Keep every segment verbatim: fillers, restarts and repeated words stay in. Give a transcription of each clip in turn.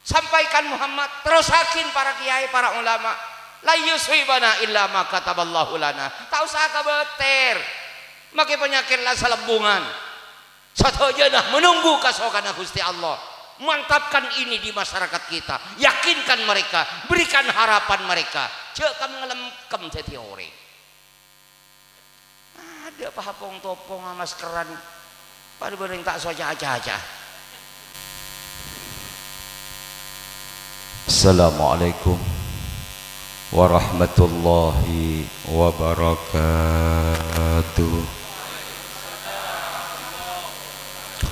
Sampaikan Muhammad, terrosakin para kiai, para ulama. "La yusibana illa ma kataballahu lana." Ta' osa kabâter. Make panyakèt la salebbungan. Sadhâjâna menunggu kasokanna Ghustè Allah. Mantapkan ini di masyarakat kita. Yakinkan mereka. Berikan harapan mereka. Jhâ' kam-ngalèmkèm dhâddhi orèng. Adâ' pa hapong-topong amaskeran, padâ bâreng ta' soca aca-aca. Assalamualaikum warahmatullahi wabarakatuh.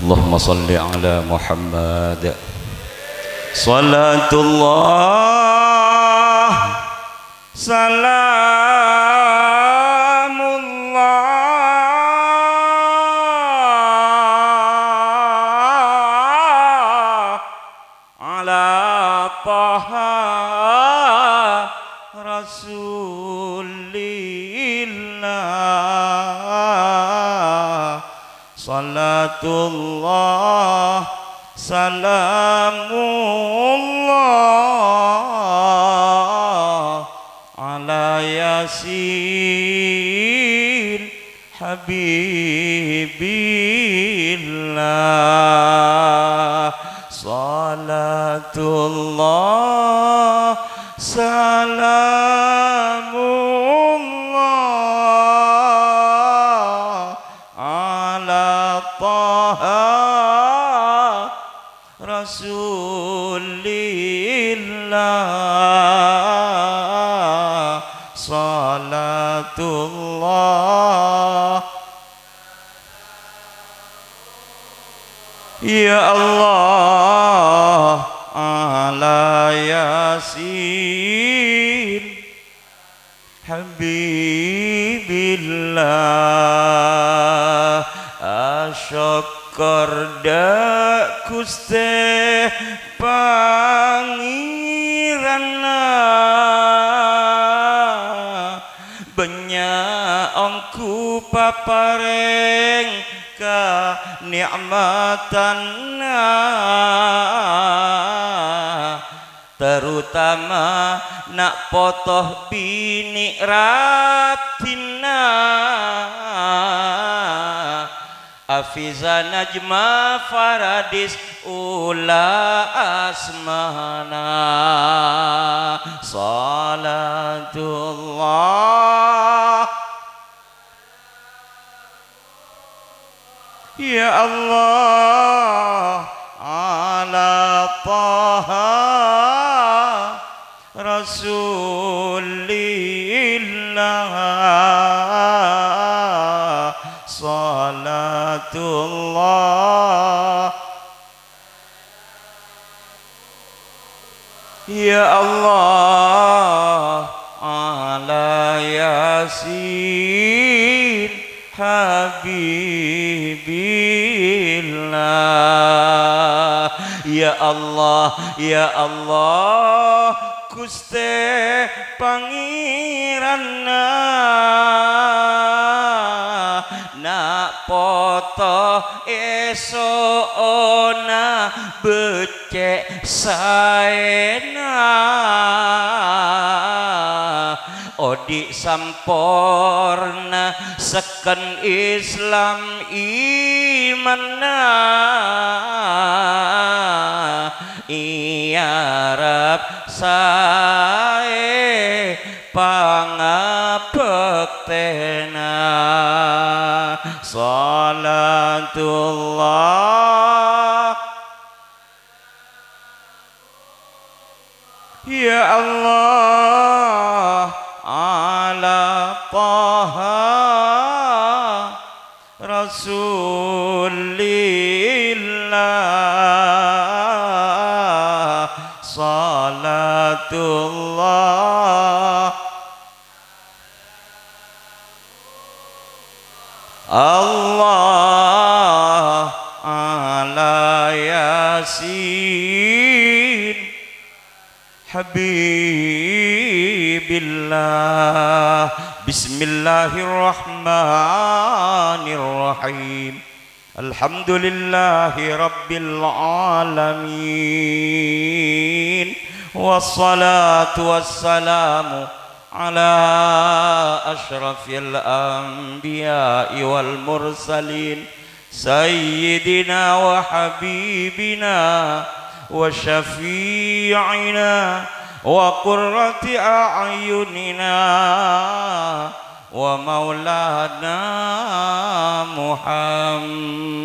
Allahumma salli ala Muhammad. Salatullah Salamullah ala Taha Rasulillah. Salatullah, salamullah ala Yasin Habibillah. Salatullah, salamullah ala Taha Rasulillah. Salatullah, ya Allah, ala Yasin Habibillah. Asokkor dâ' Ghustè Pangèranna, bânnya' ongghu paparèng kanè'matanna. Tarotama na' poto binè' raddhinna. Hafiza Najma Faradis ula asmana. Salatullah Ya Allah, ala Taha Rasulillah, salatullah. Ya Allah, ala Yasin Habibillah. Ya Allah, ya Allah, Ghustè Pangèranna, na' poto èso'ona bâ- cè' saèna, odi' samporna sekken Islam imanna, èarep saè pangabhâktèna. Salatullah Ya Allah, ala Taha Rasulillah, salatullah. Allah ala Yasin Habibillah. Bismillahirrahmanirrahim. الحمد لله رب العالمين، والصلاة والسلام على أشرف الأنبياء والمرسلين، سيدنا وحبيبنا وشفيعنا وقرة أعيننا ومولانا محمد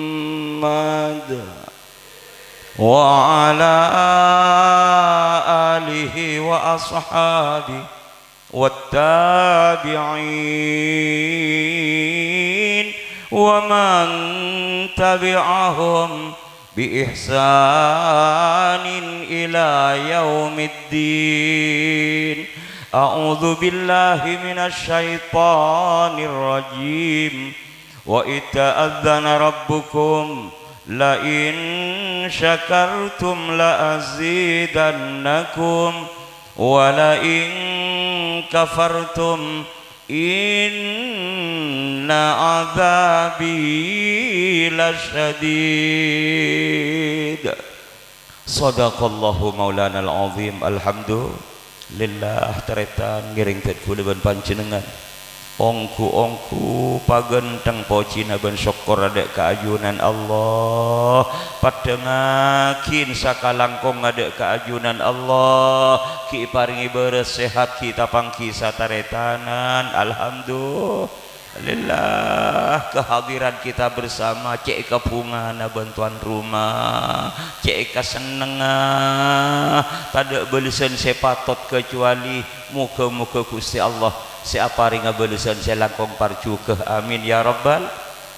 وعلى آله وأصحابه والتابعين ومن تبعهم بإحسان إلى يوم الدين. أعوذ بالله من الشيطان الرجيم. وإذ تأذن ربكم لئن شكرتم لأزيدنكم ولئن كفرتم إن عذابي لشديد. Shadaqallahu maulanal azim. Alhamdulillah, tarètan ngèrèng dhân kaulâ bân panjhennengngan. Ongghu-ongghu paghântheng pojhina bân sokkor adhâ' ka ajunan Allah. Paddhângaghi sakalangkong adhâ' ka ajunan Allah. Ghi' èparèngè bârâs sehat, ghi' tapangghi satarètanan. Alhamdulillah. Lillah, kehadiran kita bersama cè' kabhungana bân tuan rumah, cè' kasennengnga, tadhâ' bâlessan sè patot kacuali moghâ-moghâ Ghustè Allah sè aparènga bâlessan sè langkong parjhughâ. Amin ya rabbal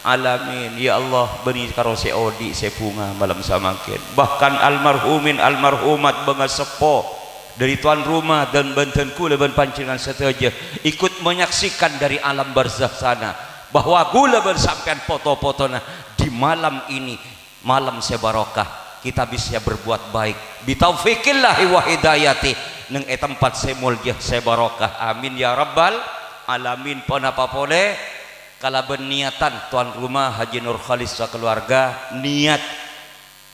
alamin. Ya Allah, bânnè karo sè odi' sè bhunga malem samangkèn. Bahkan almarhumin almarhumat bângaseppo dhâri tuan rumah dan bân dhân kaulâ bân panjhennengngan sadhâjâ ikut menyaksikan dari alam barzakh sana bahwa kaulâ bân sampèyan poto-potona di malam ini, malam sè barokah, kita bisa berbuat baik. Bitaufiqillahi wa hidayati, neng è tempat sè molja, sè barokah. Amin ya rabbal alamin. Ponapa polè kalabân niatan tuan rumah Haji Nurkholis sakaluarga, niat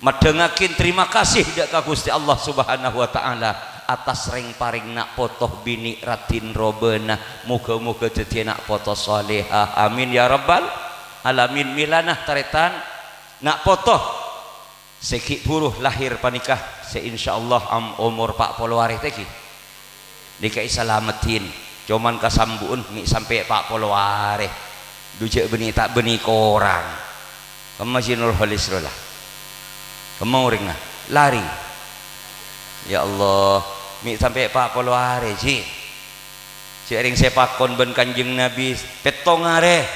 maddhângaghi tarèma kasih dhâ' ka Ghustè Allah Subhanahu wa Ta'ala atas rèng-parèng na' poto binè' raddhin robâna. Moghâ-moghâ dhâddhiyâ na' poto salèha. Amin ya rabbal alamin. Mèlana tarètan, na' poto sè ghi' bhuru lahèr panèka, sè insyaallah am-, omor pa' polo arè tèghi. Nèka èsalameddhin, coma kasambu'en mè' sampè' pa' polo arè. Dhu jhâ' bânnè ta' bânnè korang. Kemma Ji Nurkholis rowa la. Kemma orèngnga. Lari. Ya Allah, mè' sampè' pa' polo arè, Ji. Jhâ' rèng sè èpakon bân Kanjeng Nabi, pèttong arè.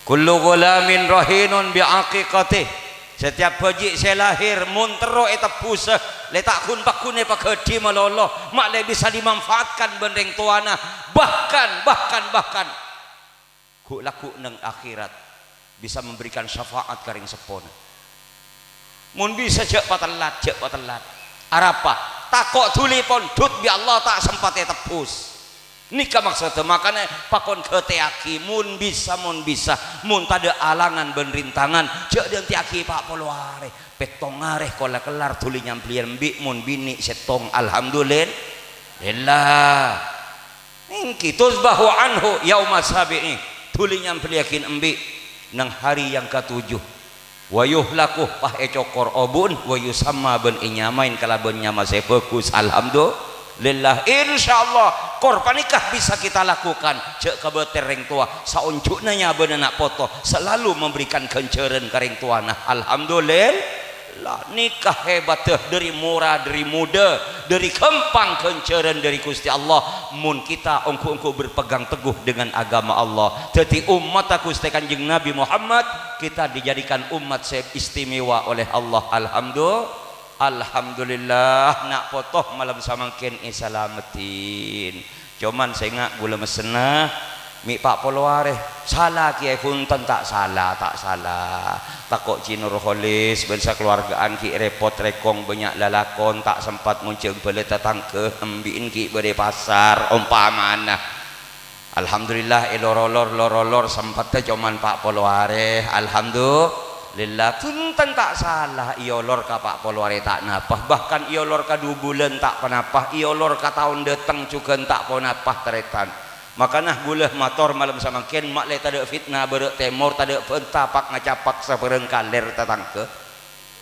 Kullu ghulamin rahinun bi aqiqatih. Setiap bhâji' sè lahèr mon terro ètebbhusa, lè ta' ghun-pagghun èpaghâdhi malolo, ma' lè bisa dimanfaatkan bân rèng towana. Bahkan, bahkan, bahkan, ghu'-lagghu' neng akhèrat bisa memberikan syafaat ka rèng seppona. Mon bisa jhâ' patellat, jhâ' patellat. Arapa? Tako' dhuli pondhut bi' Allah ta' sempat ètebbhus. Nèka maksodda, makana pakon ghâtèyaghi, mon bisa, mon bisa, mon tadâ' alangan bân rintangan, jhâ' dântèyaghi pa' polo arè, pèttong arè kola kellar dhuli nyambelliya embi', mon binè' sèttong, alhamdulil-, lillah. Ènggi, tuzbahu anhu yauma sabi'i, dhuli nyambelliyaghi embi' neng hari yang katujuh. Wa yuhlaku, pas ècokor obu'en, wa yusamma, bân ènyamaè kalabân nyama sè bhâghus. Alhamdulillah, insyaallah, kor panèka bisa kita lakukan. Jhâ' kabâter rèng towa, saonjhuna nyabâna na' poto, selalu memberikan ghânjhârân ka rèng towana. Alhamdulillah, nèka hebatta, dhâri mora, dhâri muda, dhâri ghâmpang ghânjhârân dhâri Ghustè Allah. Mon kita ongghu-ongghu berpegang teguh dengan agama Allah, dhâddhi ommatta Ghustè Kanjeng Nabi Muhammad, kita dijadikan umat sè istimewa oleh Allah. Alhamdu-, alhamdulillah, na' poto malem samangkèn èsalameddhin. Coma sènga' ghulâ messenna, mè' pa' polo arè. Sala Kèyaè Bhunten, ta' sala, ta' sala. Tako' Ji Nurkholis bân sakalowarga'an ghi' rèpot rèkong bânnya' lalakon, ta' sempat ngonjhâng bhâlâ tatangghâ, embi'en ghi' bâdâ è pasar, ompamana. Alhamdulillah, è lor-olor, lor-olor, sempetta coma pa' polo arè. Alhamdulillah, bhunten ta' sala, è olor ka pa' polo arè ta' napa, bahkan è olor ka du bulân ta' ponapa, è olor ka taon dâteng jhughân ta' ponapa, tarètan. Makana ghulâ mator malem samangkèn, ma'lè tadâ' fitna bârâ' tèmor, tadâ' bânta pak-ngacapak sabârâng kalèr tatangghâ.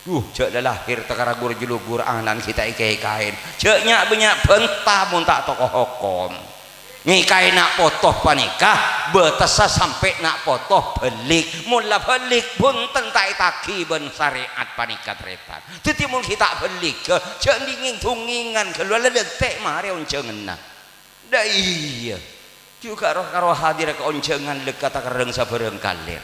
Duh, jhâ' la lahèr takara ghur-jhulughur ana'na ghi' ta' èkaè-kaè. Jhâ' nya'-bânnya' bânta mon ta' toko hokom. Ngèkaè na' poto panèka bâtessa sampè' na' poto bâlik. Mon la bâlik, bhunten ta' ètaghi bân sarè'at panèka, tarètan. Dhâddhi mon ghi' ta' bâlik, jhâ' dingngèng-dungngèngan ghâllu la dântè' marè onjhânganna. Dâ' iyâ. Jhughâ roh-karo hadir ka onjhângan lekka takerrèng sabârâng kalèr.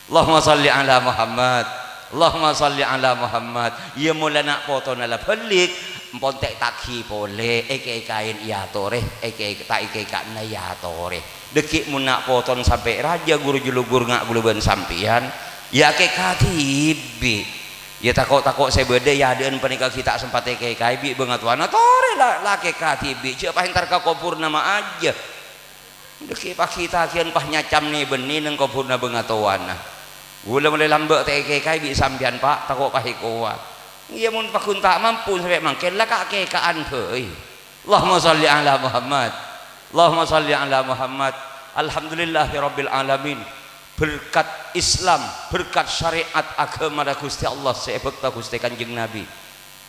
Allahumma shalli ala Muhammad. Allahumma shalli ala Muhammad. Iyâ, mola na' potona la bâlik, empon ta' ètaghi polè, èkaè-kaè èyatorè, èkaè-, ta' èkaè-kaèna èyatorè. Dâgghi' mon na' potona sampè' rajâ ghur-jhulughur nga' ghulâ bân sampèyan, iyâ akèka dhibi'. Iyâ, tako'-tako' sè bâdâ è adâ'ân panèka ghi' ta' sempat èkaè-kaè bi' bângatowana, torè la, la akèka dhibi', jhâ' pas entar ka kobhurra ma' ajâ. Dâgghi' paghi' tagiyân pas nyacam nè-bânnè neng kobhurra bângatowana. Ghulâ molaè lambâ' ta' èkaè-kaè bi' sampèyan, Pa', tako' pas èkowat. Iyâ, mon pagghun ta' mampu sampè' mangkèn, la ka'-kèka'an bhâi. Allahumma shalli ala Muhammad. Allahumma shalli ala Muhammad. Alhamdulillahirabbil alamin. Berkat Islam, berkat syariat aghâmana Ghustè Allah sè èbhâkta Ghustè Kanjeng Nabi.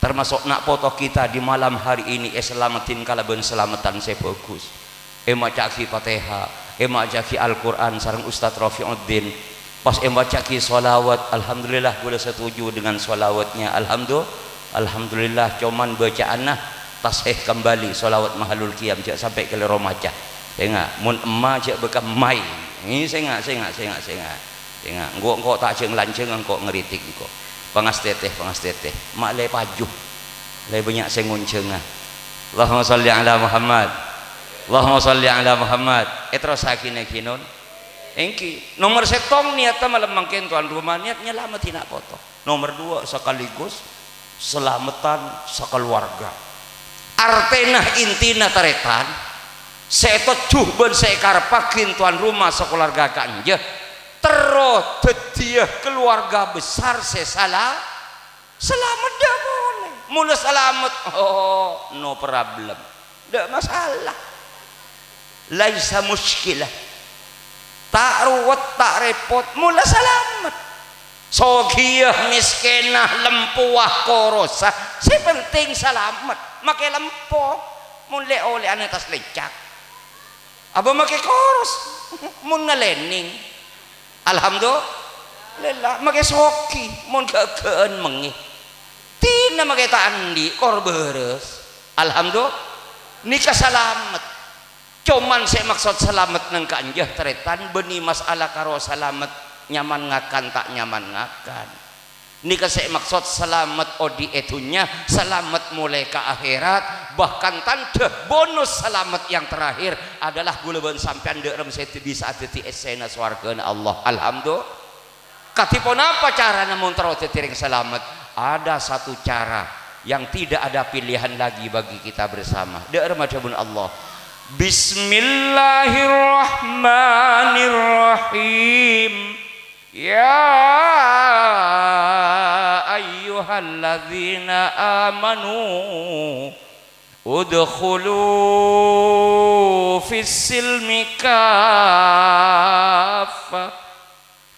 Termasuk na' poto kita di malam hari ini èsalameddhin kalabân salameddhân sè bhâghus. Èmaca'aghi Fatèha, èmaca'aghi Al-Qur'an sareng Ustadz Rafiuddin. Pas èmaca'aghi shalawat, alhamdulillah, ghulâ setuju dengan shalawatnya. Alhamdu-, alhamdulillah, coma bâca'anna tashih kembali shalawat Mahallul Qiyam, jhâ' sampè' kalèro maca. Sènga', mon emma jhâ' bâkal mai. Ih, sènga', sènga', sènga', sènga'. Sènga', engko', engko' ta' jhâng-lanjhâng, engko' ngritik engko'. Pangastètè, pangastètè. Ma' lè paju. Lè bânnya' sè ngonjhânga. Allahumma shalli ala Muhammad. Allahumma shalli ala Muhammad. Èterrossaghi nèka, Nun. Èngghi. Nomer sèttong niyatta malem mangkèn, tuan rumah, niyat nyalameddhi na' poto. Nomer duwâ', sakaligus salameddhân sakaluwarga. Artèna, intina, tarètan, sè ètojjhu bân sè èkarebbhâghi tuan rumah sakalowarga ka'anja, terro dhâddhiyâ kaluwarga besar sè sala-, salamet dâ' polè. Mon la salamet, oh, no problem. Dâ' masalah. Laisa musykilah. Ta' ruwet, ta' rèpot, mon la salamet. Soghiyâ, mèskèna, lempowa, korosa, sè pentèng salamet. Makè lempo, mon lè-olè'an è attas lèncak. Apa makè koros, mon ngalènèng. Alhamdulillah, makè soghi, mon ghâ-ghâ'ân mengngè. Dina makè ta' andi', kor bârâs. Alhamdulillah, nèka salamet. Coma sè maksod salamet neng ka'anja, tarètan, bânnè masalah karo salamet nyaman ngakan ta' nyaman ngakan. Nèka sè maksod salamet odi' è dhunnya, salamet molaè ka akhèrat, bahkan tandhâ bonus salamet yang terakhir adalah ghulâ bân sampèyan dâ' remma sè bisa dhâddhi essèna sowarghâna Allah. Alhamdulillah. Kadhi ponapa carana mon terro dhâddhi rèng salamet? Ada satu cara yang tidak ada pilihan lagi bagi kita bersama. Dâ' remma dhâbuna Allah, "Bismillahirrahmanirrahim. Ya ayyuhalladzina amanu, udkhulu fis silmi kaffah."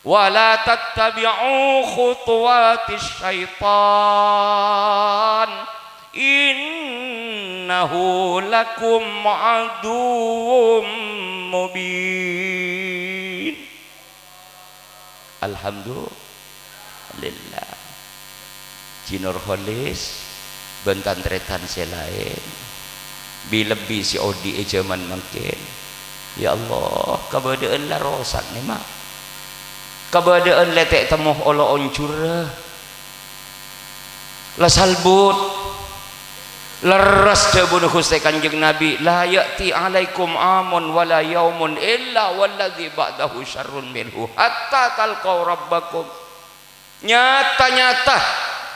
"Wa la tattabi'u khutuwatis syaitan, innahu lakum aduwwum mubin." Alhamdulillah. Ji Nurholis bân tan-tarètan sè laèn, bi-, lebbi sè odi' è jhâman mangkèn. Ya Allah, kabâdâ'ân la rosak nè, Ma'. Kabâdâ'ân lètè' temmo olo onjhurrâ. La salbut. Lerres dhâbuna Ghustè Kanjeng Nabi, "La ya'ti 'alaikum 'amun wa la yaumun illa walladzi ba'dahu syarrun minhu hatta talqau rabbakum." Nyata-nyata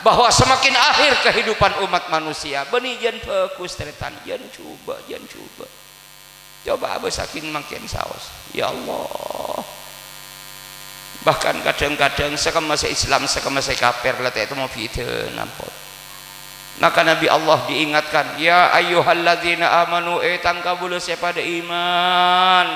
bahwa semakin akhir kehidupan umat manusia, bânnè jân bhâghus, tarètan, jân jhubâ', jân jhubâ'. Coba abâssaghi mangkèn saos. Ya Allah. Bahkan kadhâng-kadhâng sakemma sè Islam, sakemma sè kafir la ta' ètemmo bhidhâna, ampon. Maka Nabi Allah diingatkan, "Ya ayyuhalladzina amanu, è tang kaulâ sè padâ iman,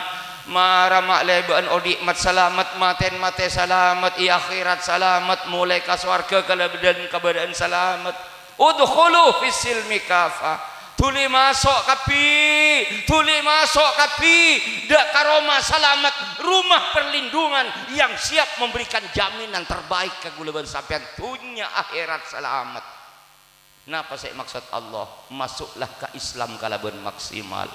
mara ma' lèbâ'ân odi' mat-salamet, matèn matè salamet, è akhèrat salamet, molaè ka sowarghâ kalabân kabâdâ'ân salamet." Udkhulu fis silmi kaffah. Dhuli maso' kabbhi, dhuli maso' kabbhi, dâ' ka roma salamet, rumah perlindungan yang siap memberikan jaminan terbaik ka kaulâ bân sampèyan, dhunnya akhèrat salamet. Napa sè èmaksod Allah? Maso'lah ka Islam kalabân maksimal.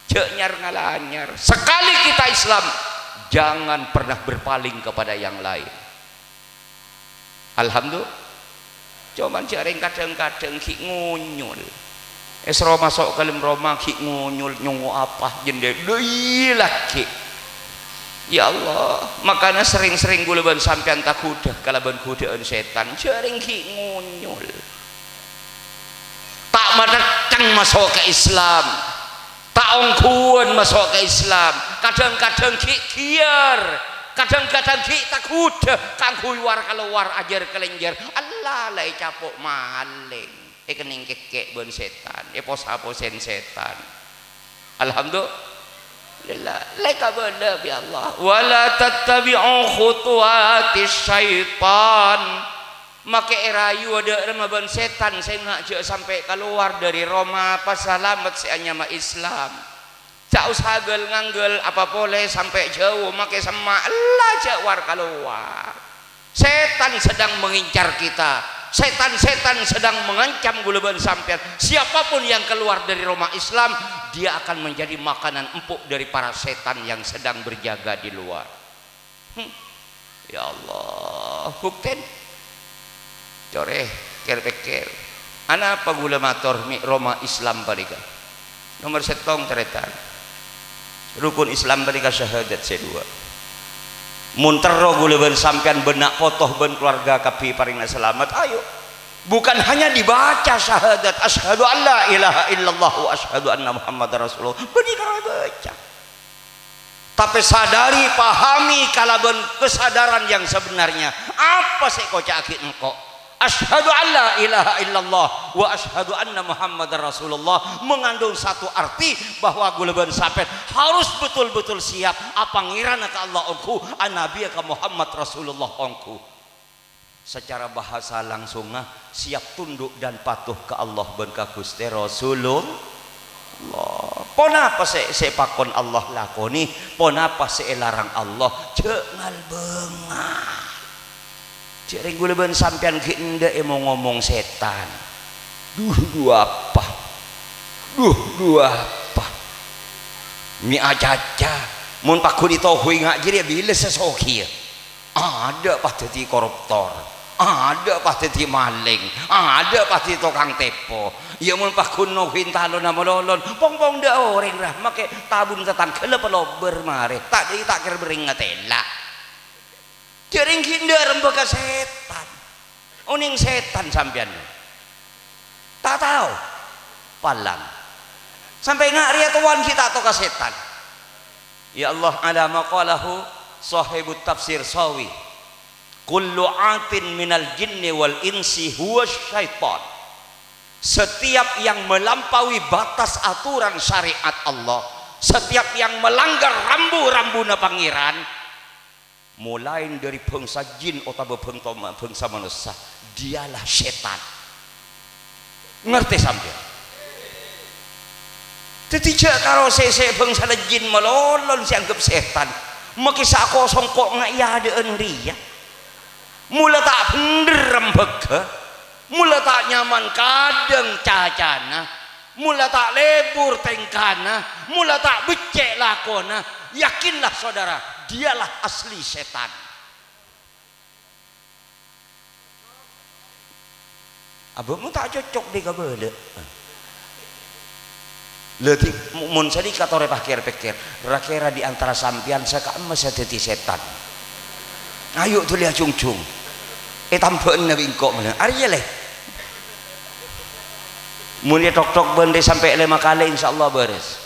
Jhâ' nyar-ngalanyar. Sekali kita Islam, jangan pernah berpaling kepada yang lain. Alhamdulillah. Coma jhâ' rèng kadhâng-kadhâng ghi' ngonyol. Èsoro maso' ka dâlem roma ghi' ngonyol, nyongngo' apa, jendhela, dâ' iyâ laghi'. Ya Allah, makana sering-sering kaulâ bân sampèyan tagodâ kalabân godâ'ân sètan. Jhâ' rèng ghi' ngonyol. Ta' matèttèng maso' ka Islam. Ta' ongghuwân maso' ka Islam. Kadhâng-kadhâng ghi' ghiyâr. Kadhâng-kadhâng ghi' tagodâ kaangghuy war-kalowar ajhâr-kalènjhâr. Ella la ècapo' malèng. Èkennèng kèkkè' bân sètan. Èpos-aposèn sètan. Alhamdulillah. Lè kabâlâ bi' Allah. "Wa la tattabi'u khutuwatis syaitan." Makè èrayu adâ' remma bân sètan sènga' jhâ' sampè' kalowar dâri roma pasalamet sè anyama Islam. Ta' osa ghâl-ngangghâl apa polè sampè' jhâu makè semma', ella jhâ' war-kalowar. Setan sedang mengincar kita. Setan-setan sedang mengancam kaulâ bân sampèyan. Siapapun yang keluar dari roma Islam, dia akan menjadi makanan empuk dari para setan yang sedang berjaga di luar. Hmm. Ya Allah, buktèn. Corè, kèr-pèkkèr. Anapa kaulâ mator mè' roma Islam panèka? Nomer sèttong, tarètan. Rukun Islam panèka syahadat sè duwâ'. Mon terro kaulâ bân sampèyan bân na' poto bân keluarga kabbhi parèngana salamet, ayo. Bukan hanya dibaca syahadat, "Asyhadu an la ilaha illallah wa asyhadu anna Muhammadar Rasulullah." Panèka èbâca. Tapè sadari, pahami kalabân kesadaran yang sebenarnya. Apa sè èkoca'aghi engko'? "Asyhadu an la ilaha illallah wa asyhadu anna Muhammadar Rasulullah" mengandung satu arti bahwa kaulâ bân sampèyan harus betul-betul siap. Apangèranna ka Allah ongghu, anabiyâ ka Muhammad Rasulullah ongghu. Secara bahasa langsungnya, siap tunduk dan patuh ka Allah bân ka Ghustè Rasulullah. Ponapa sè, sè èpakon Allah lakonè, ponapa sè èlarang Allah, jhâ' ngalbângnga. Jhâ' rèng kaulâ bân sampèyan ghi' endâ' èmong-ngomong sètan. Duh, duh apa? Duh, duh apa? Mè' acaca. Mon pagghun ètoghoi nga' jârèya bilâ sè soghi, yâ? Adâ' pas dhâddhi koruptor, adâ' pas dhâddhi malèng, adâ' pas dhâddhi tokang tèpo. Yâ, mon pagghun noghoi talonna malolon, pong-pong dâ' orèng, ra, makè tabun tatangghâlla palobâr marè, ta' dâi ta' kèra bhâreng ngatèla'. Jhâ' rèng ghi' endâ' rembhâghâ sètan. Onèng sètan sampèyan? Ta' tao. Palang. Sampè' nga' rèya towan ghi' ta' tao ka sètan. Ya Allah, ala ma qalahu sahibut tafsir Sawi, "Kullu atin minal jinni wal insi huwa syaitan." Setiap yang melampaui batas aturan syariat Allah, setiap yang melanggar rambu-rambuna Pangèran, molaè dâri bhângsa jin otabâ bhâng-, bhângsa manossa, dialah sètan. Ngartè sampèyan? Dhâddhi jhâ' karo sè, sè bhângsana jin malolon sè anggep sètan. Makè sako songko' nga' è adâ'ân rèya. Mola ta' bhendher rembhâghâ, mola ta' nyaman kadhâng cacana, mola ta' lebur tèngkana, mola ta' beccè' lakona, yakinlah saudara, dialah asli sètan. Abâ' mon ta' cocok dâ' kabâlâ. Lha, di-, mon sanèka torè pakèr-pèkkèr, ra-kèra di antara sampèyan sè ka'emma sè dhâddhi sètan? Ayo dhuli ajhungjhung. Ètambhâ'âna bi' engko' mèla. Arèya, lè. Mon ètok-tok bândhi sampè' lèma kalè, insyaallah bârâs.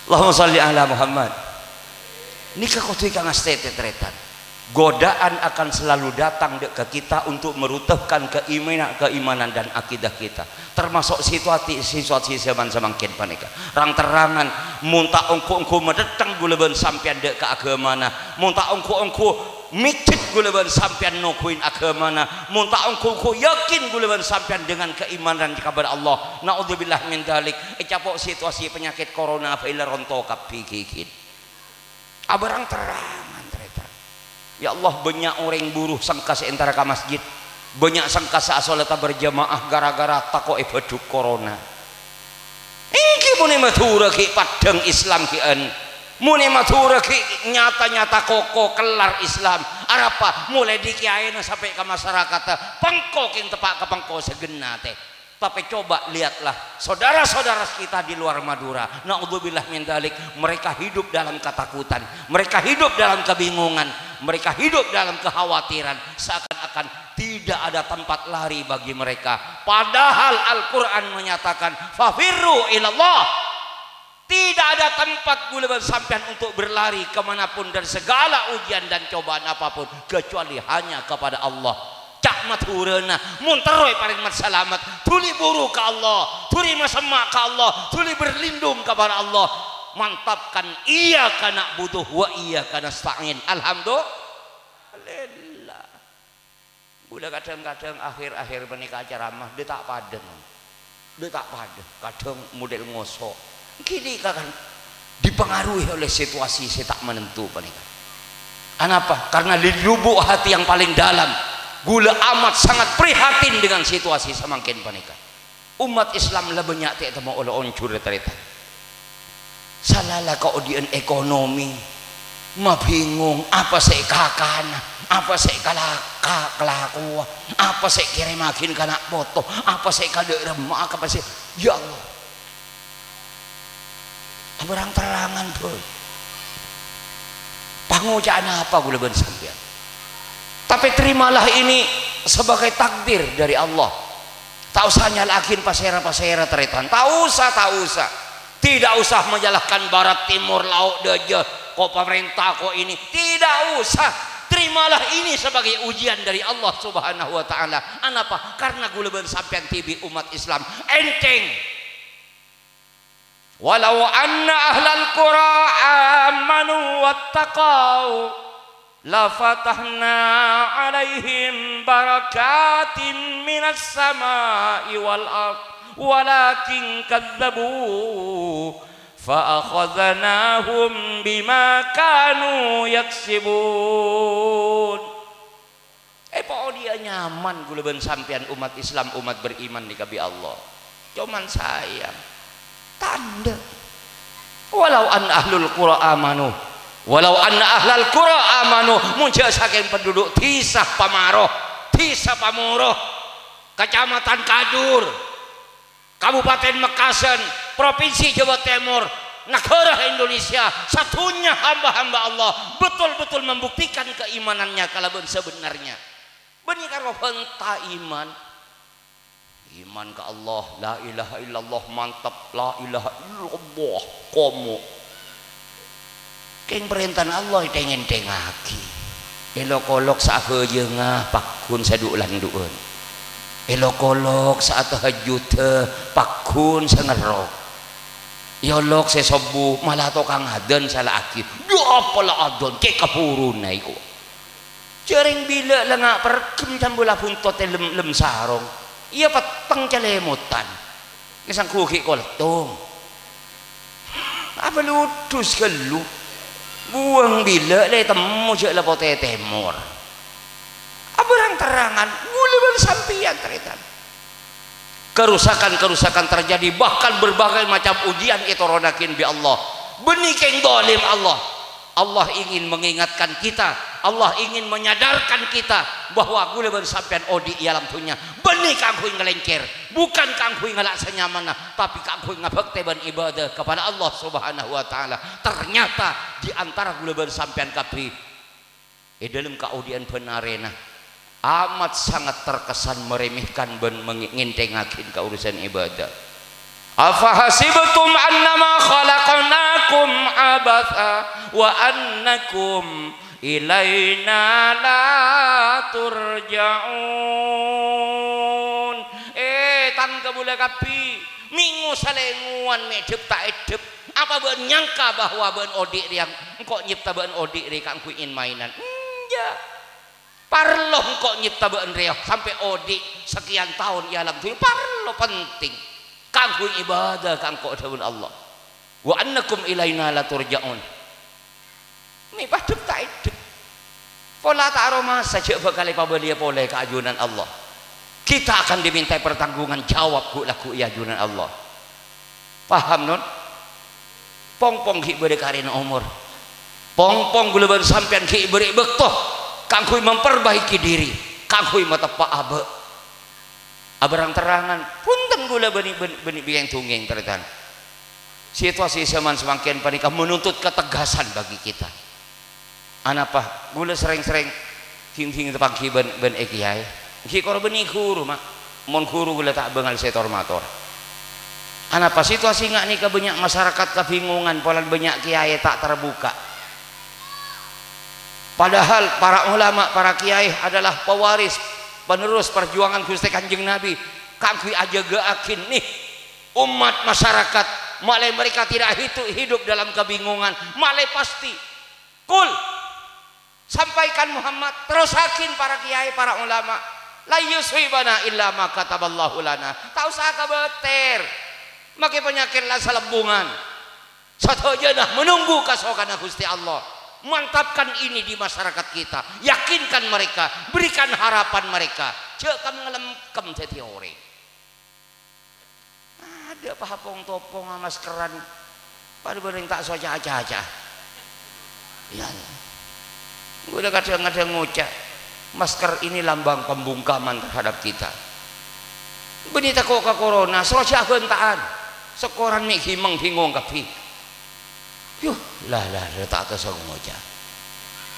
Allahumma shalli ala Muhammad. Nèka kodhu èkangastètè, tarètan. Godaan akan selalu datang dâ' ka kita untuk meruntuhkan keimana-, keimanan dan akidah kita. Termasuk situasi, situasi zaman samangkèn panèka. Rang-terrangan, mon ta' ongghu-ongghu matèttèng ghulâ bân sampèyan dâ' ka aghâmana, mon ta' ongghu-ongghu mèjhât ghulâ bân sampèyan nongghuwin aghâmana, mon ta' ongghu-ongghu yakin ghulâ bân sampèyan dengan keimanan kepada Allah. Naudzubillah min dzalik. Ècapo' situasi panyakèt corona bhâi la ronto kabbhi ghighit. Abâ' rang-terrangan, tarètan. Ya Allah, bânnya' orèng buru sengka sè entara ka masjid. Bânnya' sengka sè asholata berjamaah gara-gara tako' èbâdhuk corona. Èngghi mon è Madhurâ ghi' paddhâng Islam ghi'ân. Mon è Madhurâ ghi' nyata-nyata koko kellar Islam. Arapa? Molaè dâri kèyaèna sampè' ka masarakatta. Pengko kèng teppa' ka pengko sè ghenna tè. Tapè coba lihatlah, saudara-saudara kita di luar Madura, naudzubillah min dzalik, mereka hidup dalam ketakutan, mereka hidup dalam kebingungan, mereka hidup dalam kekhawatiran, seakan-akan tidak ada tempat lari bagi mereka. Padahal Al-Quran menyatakan, "Fafirru ilallah." Tidak ada tempat ghulâ bân sampèyan untuk berlari kemanapun dan segala ujian dan cobaan apapun, kecuali hanya kepada Allah. Ca' Madhurâna, mon terro èparèng salamet, dhuli buru ka Allah, dhuli masemma' ka Allah, dhuli berlindung kepada Allah. Mantapkan, "Iyyaka na'budu wa iyyaka nasta'in." Alhamdulillah. Ghulâ kadhâng-kadhâng akhèr-akhèr panèka ceramah, dâ' ta' padâ, mon. Dâ' ta' padâ, kadhâng model ngoso'. Ghini ka kan dipengaruhi oleh situasi sè ta' menentu panèka. Anapa? Karena di lubuk hati yang paling dalam, ghulâ amat sangat prihatin dengan situasi samangkèn panèka. Ommat Islam la bânnya' tè' temmo ollè onjhur, tarètan. Salala kaodi'ân ekonomi, mabingung, apa sè èkakana, apa sè èkalaka-, kalakowa, apa sè èkèrèmmaghin ka na' poto, apa sè èkadâ'remma, apa sè, ya Allah. Abâ' rang-terrangan, bhâi. Pangoca'na apa ghulâ bân sampèyan? Tapè terimalah ini sebagai takdir dari Allah. Ta' osa nyala'aghin pasèra-pasèra, tarètan. Ta' osa, ta' osa. Tidak usah menyalahkan barat, timur, lao', dâjâ, ko' pamarènta, ko' ini. Tidak usah. Terimalah ini sebagai ujian dari Allah Subhanahu wa Ta'ala. Anapa? Karena ghulâ bân sampèyan dhibi' ommat Islam. Ènthèng. Walau anna ahlal qura amanu wattaqau, lafatahna alaihim barakatim minas sama'i wal ard, walakin kadzabu, fa akhadznahum bima kanu yaksibun. Èpaodi'â nyaman ghulâ bân sampèyan ommat Islam, ommat beriman nèka bi' Allah. Coman sayang, tandhâ. Walau anna ahlul qura amanu, walau anna ahlal qura amanu, mon jhâ' sakèng penduduk dhisa Pamaro, dhisa Pamoro, Kecamatan Kadur, Kabupaten Mekkasen, Provinsi Jawa Timur, negara Indonesia, sadhunnya hamba-hamba Allah betul-betul membuktikan keimanannya kalabân sebenarnya. Bânnè karo bhânta iman. Iman ka Allah, la ilaha illallah, mantep, la ilaha illallah, komo. Kèng parèntana Allah èthèng-ènthèngaghi. Èlok-olok sè abhâjângnga, pagghun sè dhu'-landhu'ân. Èlok-olok sè atahajjudhâ, pagghun sè ngerrok. Èolok sè sobbhu, mala tokang adzan sala'aghi. Dhu apa la adzan, cè' kaburuna iku. Jhâreng bilâ la nga' perghem sambu la buntot è lem-, lem sarong. Iyâ petteng calèmotan. Ngèsangghu ghi' koltong. Apa ludus ghâllu. Buwâng bilâ la ètemmo jhâ' la potè tèmor. Abâ' rang-terrangan, ghulâ bân sampèyan, tarètan. Kerusakan-kerusakan terjadi, bahkan berbagai macam ujian ètoronaghin bi' Allah. Bânnè kèng dholim Allah. Allah ingin mengingatkan kita, Allah ingin menyadarkan kita bahwa ghulâ bân sampèyan odi' è alam dhunnya bânnè kaangghuy ngalèncèr, bukan kaangghuy ngala' sanyamanna, tapè kaangghuy ngabhâktè bân ibadah kepada Allah Subhanahu wa Ta'ala. Ternyata di antara ghulâ bân sampèyan kabbhi è dhâlem kaodi'ân bân arèna, amat sangat terkesan meremehkan bân menge-, ngènthèngaghin ka urusan ibadah. "Afahasibtum annama khalaqnakum abatha wa annakum ilaina la turja'un." Eh, tan kaulâ kabbhi, mè' ngo-salèngowan mè' dhâp ta' èdhâp. Apa bâ'ân nyangka bahwa bâ'ân odi' rèya engko' nyèpta bâ'ân odi' rè kaangghuy in-maènan? Enjâ'. Parlo engko' nyèpta bâ'ân rèya sampè' odi' sakèyan taon è alam dhunnya. Parlo, penting kaangghuy ibadah ka engko', dhâbuna Allah. "Wa annakum ilaina la turja'un." Mè' padhâp ta' èdhâp. Pola ta' aromasa jhâ' bhâkal èpabâliyâ polè ka ajunan Allah. Kita akan dimintai pertanggungan jawab ghu'-lagghu' è ajunan Allah. Paham, non? Pong-pong ghi' bâdâ karèna omor. Pong-pong kaulâ bân sampèyan ghi' bârâ' bâkto kaangghuy memperbaiki diri, kaangghuy mateppa' abâ'. Abâ' rang-terrangan, bhunten kaulâ bânnè, bân-, bânnè biyèng dungngèng, tarètan. Situasi zaman samangkèn panèka menuntut ketegasan bagi kita. Anapa? Kaulâ serrèng-serrèng dhing-dhing tapangghi bân, bân è kèyaè. Èngghi kor bânnè ghuru, ma'. Mon ghuru kaulâ ta' bângal sètor-mator. Anapa situasi nga' nèka bânnya' masyarakat kabingungan polana bânnya' kèyaè ta' terbuka. Padahal para ulama, para kèyaè adalah pewaris, penerus perjuangan Ghustè Kanjeng Nabi kaangghuy ajâgâ'aghi nè ommat masyarakat, ma'lè mereka tidak hitu-, hidup dalam kebingungan, ma'lè pastè. Qul, sampaikan Muhammad, terrosaghi para kèyaè, para ulama, "La yusibana illa ma kataballahu lana." Ta' osa kabâtèr. Makè panyakèt la salebbungan. Sadhâjâna menunggu kasokanna Ghustè Allah. Mantapkan ini di masyarakat kita. Yakinkan mereka. Berikan harapan mereka. Jhâ' kam-ngalem-, kam dhâddhi orèng. Adâ' pa pong-topong amaskeran, padâ bâreng ta' soca-caca. Iyâ. Kaulâ kadhâng-kadhâng ngoca', masker ini lambang pembungkaman terhadap kita. Bânnè tako' ka corona, soro jhâ' abhânta'an. Sakoran mè' ghi' mèng bingung kabbhi. Yuh, la, la, la, ta' tosa ngoca'.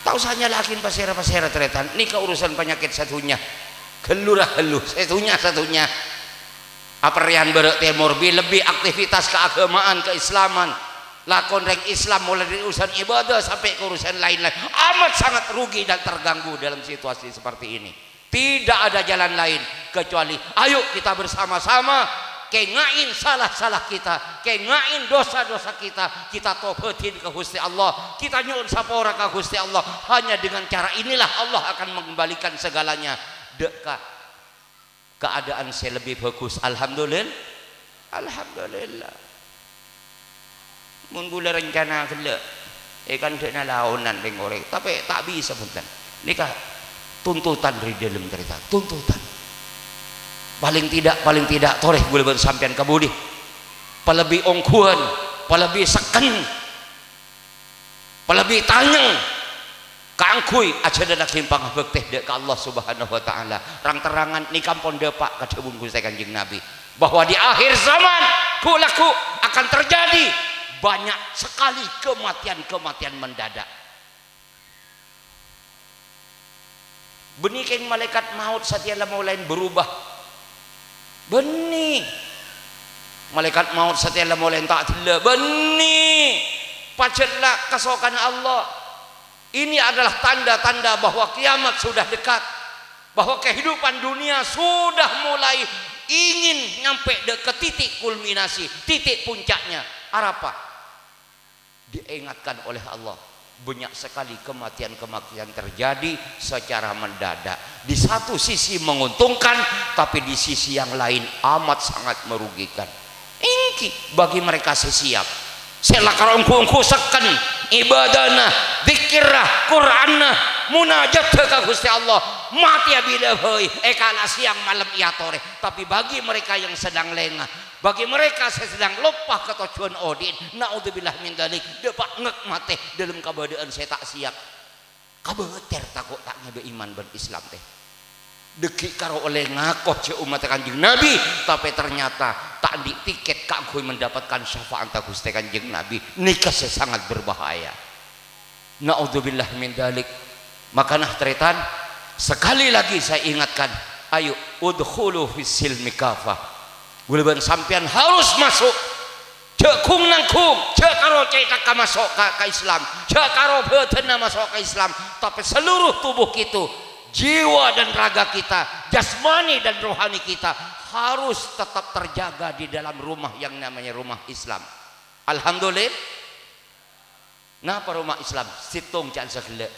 Ta' osa nyala'aghi pasèra-pasèra, tarètan. Nèka urusan panyakèt sadhunnya. Ghâllu ra ghâllu, sadhunnya, sadhunnya. Aperrèyan bârâ' tèmor, bi-, lebbi aktivitas keagamaan, keislaman. Lakon rèng Islam, mulai dari urusan ibadah sampai ke urusan lain-lain. Amat sangat rugi dan terganggu dalam situasi seperti ini. Tidak ada jalan lain kecuali, ayo kita bersama-sama kènga'è sala-sala kita, kènga'è dosa-dosa kita, kita tobâdhin ka Ghustè Allah, kita nyo'on sapora ka Ghustè Allah. Hanya dengan cara inilah Allah akan mengembalikan segalanya dâ' ka keadaan sè lebbi bhâghus. Alhamdulil-, Alhamdulillah. Mon kaulâ rencana ghellâ', è kandhâ'na laonan rèng-orèng, tapè ta' bisa, bhunten. Nèka tuntutan ri dâlem, tarètan, tuntutan. Paling tidak, paling tidak, torè kaulâ bân sampèyan kabudi. Palebbi ongghuwân, palebbi sekken, palebbi tanyèng. Kaangghuy ajhâlânnaghi pangabhâktè dâ' ka Allah Subhanahu wa Ta'ala. Rang-terrangan nèka ampon dâpa' ka dhâbuna Ghustè Kanjeng Nabi, bahwa di akhir zaman, ghu'-lagghu' akan terjadi banyak sekali kematian-kematian mendadak. Bânnè kèng malaèkat maot satèya la molaè berubah. Bânnè. Malaèkat maot satèya la molaè ta' ghellâ'. Bânnè. Pajhât la kasokanna Allah. Ini adalah tanda-tanda bahwa kiamat sudah dekat, bahwa kehidupan dunia sudah mulai ingin nyampe de-, ke titik kulminasi, titik puncaknya. Arapa? Diingatkan oleh Allah, banyak sekali kematian-kematian terjadi secara mendadak. Di satu sisi menguntungkan, tapi di sisi yang lain amat sangat merugikan. Èngghi bagi mereka sè siap. Sè lakar ongghu-ongghu sekken ibadahna, dzikirra, Qur'anna, munajadda ka Ghustè Allah, matèya bilâ bhâi, èkala' sèyang malem èyatorè. Tapè bagi mereka yang sedang lengah, bagi mereka sè sedang loppa ka tojjhuwân odi'na, naudzubillah min dzalik, dâpa' ngèk matè dâlem kabâdâ'ân sè ta' siap. Kabâtèr tako' ta' ngèbâ iman bân Islam, tè. Dhâggi' karo ollè ngako jhâ' ommatta Kanjeng Nabi, tapè ternyata ta' andi' tiket kaangghuy mendapatkan syafa'atta Ghustè Kanjeng Nabi. Nèka sè sangat berbahaya. Naudzubillah min dzalik. Makana, tarètan, sekali lagi saya ingatkan, ayo, udkhulu fis silmi kafah. Ghulâ bân sampèyan harus maso'. Jhâ' ghung-nangghung, jhâ' karo cèthagghâ maso' ka, ka Islam, jhâ' karo bhâdhânna maso' ka Islam, tapè seluruh tubuh kita, jiwa dan raga kita, jasmani dan rohani kita harus tetap terjaga di dalam rumah yang namanya rumah Islam. Alhamdulillah. Napa rumah Islam? Sèttong ca'na saghellâ'.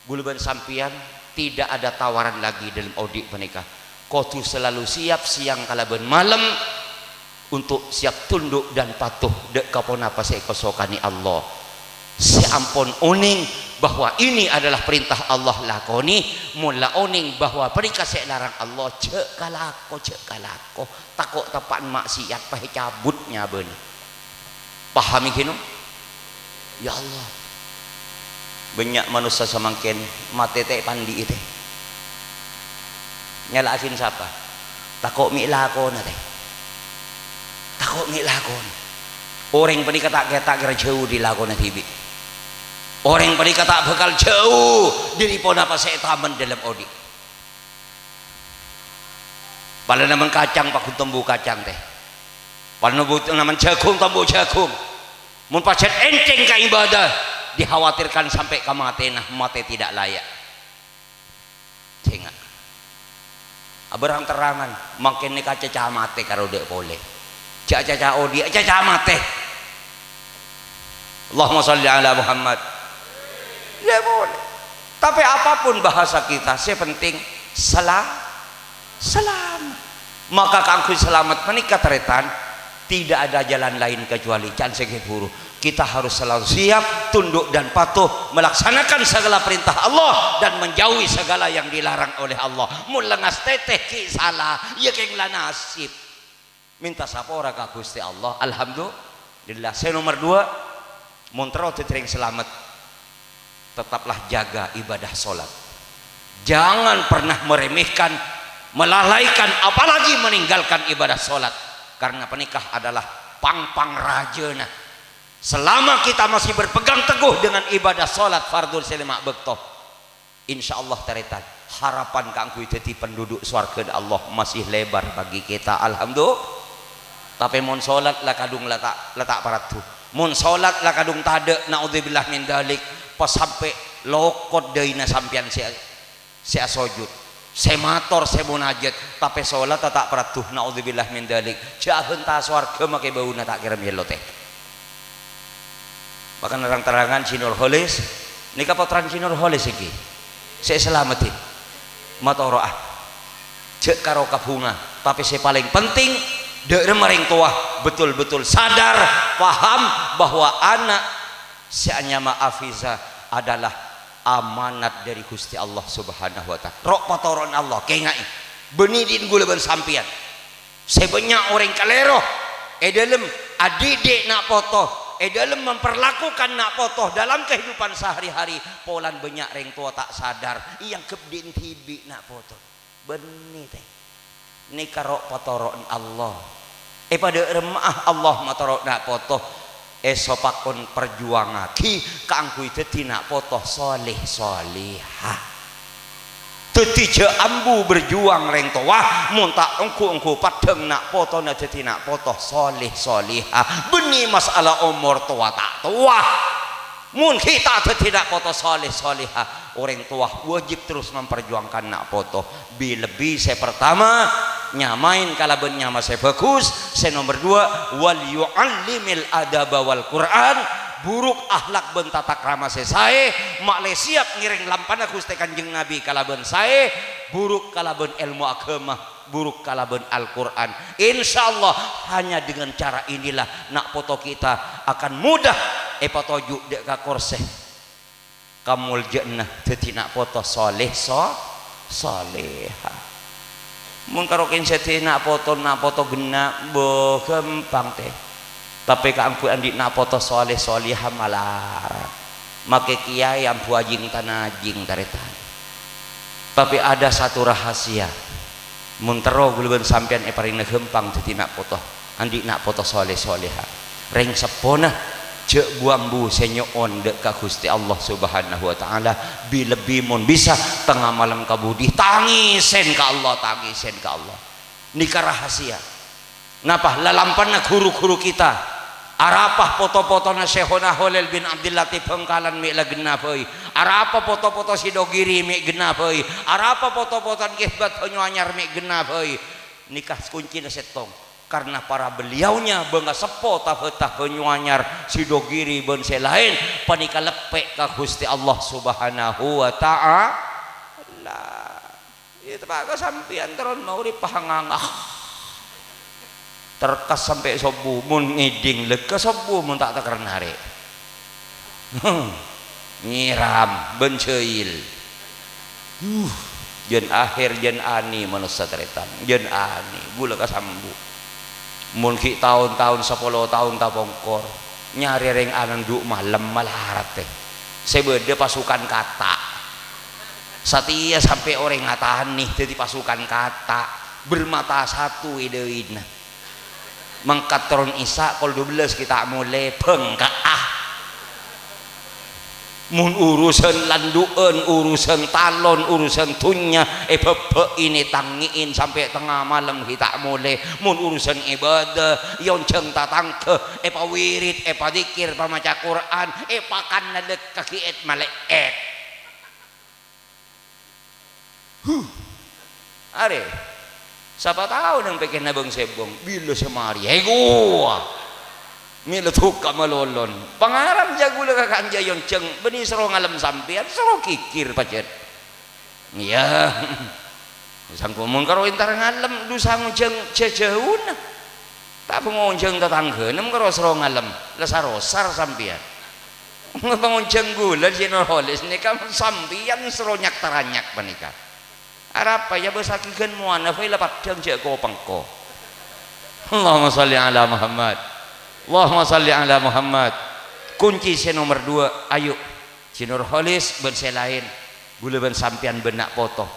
Ghulâ bân sampèyan tidak ada tawaran lagi dâlem odi' panèka. Kodhu selalu siap siang kalabân malem untuk siap tunduk dan patuh dâ' ka ponapa sè èkasokanè Allah. Sè ampon onèng bahwa ini adalah perintah Allah, lakonè. Mon la onèng bahwa panèka sè èlarang Allah, jhâ' kalako, jhâ' kalako. Tako' teppa'an maksiat, pas ècabut nyabâna. Paham ghi, no? Ya Allah. Bânnya' manossa samangkèn matè tè' pandi'i tè. Nyala'aghin sapa? Tako' mè' lakona tè. Tako' mè' lakona. Orèng panèka ta' kè-, ta' kèra jhâu dâri lakona dhibi'. Orèng panèka ta' bhâkal jhâu dâri ponapa sè ètamen dâlem odi'. Palana mon kacang, paghun tombu kacang tè. Palana bu-, namen jhâghung, tombu jhâghung. Mon pajhât ènthèng ka ibadah, dikhawatirkan sampè' ka matèna, matè tidak layak. Sènga'. Abârâng-terrangan, mangkèn nèka caca matè karo dâ' polè. Jhâ' caca odi', caca matè. Allahumma shalli ala Muhammad. Ya, boleh. Tapi apapun bahasa kita, sè penting sela-, selamat. Maka kaangghuy selamat panèka, tarètan, tidak ada jalan lain kecuali, can sè ghi buru. Kita harus selalu siap, tunduk dan patuh, melaksanakan segala perintah Allah dan menjauhi segala yang dilarang oleh Allah. Mon lengas tètè ghi' sala, ya kèng la nasib. Mènta sapora ka Ghustè Allah. Alhamdulillah. Sè nomer dua, mon terro dhâddhi rèng salamet, tetaplah jaga ibadah sholat. Jangan pernah meremehkan, melalaikan, apalagi meninggalkan ibadah sholat. Karena panèka adalah pang-pang rajâna. Selama kita masih berpegang teguh dengan ibadah sholat fardhu sè lèma bâkto, Insyaallah, tarètan, harapan kaangghuy dhâddhi penduduk sowarghâna Allah masih lebar bagi kita. Alhamdulillah. Tapè mon sholat la kadhung la ta', la ta' paraddhu. Mon sholat la kadhung tadâ', naudzubillah min dzalik, pas sampè' lokot dâina sampèyan sè, sè asojud, sè mator, sè munajat, tapè sholat ta', ta' paraddhu, naudzubillah min dzalik. Jhâ' abânta sowarghâ makè bâuna ta' kèra mèlo tè. Maka nerrang-terrangan Jhi Nurholis, nèka pottrana Jhi Nurholis èngghi, sè èsalameddhi. Matoro'a. Jhâ' karo kabhunga, tapè sè palèng penting, dâ' remma rèng towa betul-betul sadar, paham bahwa ana' sè anyama Afiza adalah amanat dâri Ghustè Allah Subhanahu wa Ta'ala. Ro' patoro'na Allah, kèngaè. Bânnè dhin ghulâ bân sampèyan. Sè bânnya' orèng kalèro è dâlem adidik na' poto, è dâlem memperlakukan na' poto dalam kehidupan sehari-hari, polana bânnya' rèng towa ta' sadar, èangghep dhin dhibi' na' poto. Bânnè, tè. Nèka ro' patoro'na Allah. Èpadâ' remma'a Allah matoro' na' poto. Èso pakon parjuwangaghi kaangghuy dhâddhi na' poto sholèh sholèha. Dhâddhi jhâ' ambu berjuang rèng towa, mon ta' ongghu-ongghu paddhâng na' potona dhâddhi na' poto sholèh sholèha. Bânnè mas'ala omor towa ta' towa. Mon ghi' ta' dhâddhi na' poto sholèh sholèha, orèng towa wajib terros memperjuangkan na' poto. Bi-, lebbi sè partama, nyamaè kalabân nyama sè bhâghus. Sè nomer duwâ', "Wal yu'allimil adaba wal Qur'an", buruk akhlak bân tata krama sè saè, ma'lè siyap ngèrèng lampana Ghustè Kanjeng Nabi kalabân saè, buruk kalabân èlmo aghâma, buruk kalabân Al-Qur'an. Insyaallah, hanya dengan cara inilah na' poto kita akan mudah èpatoju' dâ' ka korsè kamoljâ'ânna dhâddhi na' poto sholèh so-, sholèha. Mon karo kèng dhâddhi na' poto, na' poto ghenna', bâh, ghâmpang, tè. Tapè kaangghuy andi' na' poto sholèh sholèha malarat. Makè kèyaè ambu ajing tanajing, tarètan. Tapè ada satu rahasia. Mon terro ghulâ bân sampèyan èparèngana ghâmpang dhâddhi na' poto, andi' na' poto sholèh sholèha, rèng seppona jhâ' bu-ambu sè nyo'on dâ' ka Ghustè Allah Subhanahu wa Ta'ala, bi-, lebbi mon bisa tengnga malem kabudi, tangèsèn ka Allah, tangèsèn ka Allah. Nèka rahasia. Napa? Lalampanna ru-ghuru kita. Arapa poto-potona Syekhona Kholil bin Abdul Latif Bhângkalan mè' la ghenna bhâi. Arapa poto-poto Sidogiri mè' ghenna bhâi. Arapa poto-potona Kè Bât Bhânyuanyar mè' ghenna bhâi. Nèka koncèna sèttong. Karena para beliaunya bângaseppo ta-bhâta Bhânyuanyar, Sidogiri bân sè laèn panèka leppè' ka Ghustè Allah Subhanahu wa Ta'ala. Iyâ, teppa' ka sampèyan terro maurip pahanganga. Terkas sampè' sobbhu, mon ngèdhing lèghâ sobbhu, mon ta' tèkèr narè'. Nyiram bân jâil. Huh, jân akhèr jân anè manossa tarètan, jân anè, ghulâ kasambu. Mon ghi' taon-taon, sapolo taon tapongkor, nyarè rèng anandu' malem malarat, è. Sè bâdâ pasukan kata'. Satèya sampè' orèng atanè dhâddhi pasukan kata', bermata satu è dhâina. Mangkat terro Isya' kol dua belas ghi' ta' molè, bhângka'a. Mon urusan landu'ân, urusan talon, urusan dhunnya, èbâbâ'i, ètangngè'è sampè' tengnga malem ghi' ta' molè. Mon urusan ibadah, èonjhâng tatangghâ, èpawirid, èpadzikir, pamaca Qur'an, èpakanna lèghâ ghi' èt-malè'èt. Huh. Arè. Sapa tao neng pèkkèrra bâng-sèbâng, bilâ sè marè. Èghuwâ. Mèla dhukka malolon. Pangaram jâ ghulâ ka kanja èonjhâng, bânnè soro ngalem sampèyan, soro ghighir pajhât. Iyâ. Sangko' mon karo entar ngalem, dhusa ngonjhâng jhâjhâuna. Ta' pangonjhâng tatangghâna mon karo soro ngalem, la sarosar sampèyan. Pangonjhâng ghulâ, Jin Nurholis, nèka sampèyan soro nyak-taranyak panèka. Arapa, iyâ, bâsaghi ghân mowana bhâi la paddhâng jhâ' ko-pengko. Allahumma shalli ala Muhammad. Allahumma shalli ala Muhammad. Kunci sè nomer dua, ayo, Jin Nurholis bân sè laèn. Ghulâ bân sampèyan bân na' poto,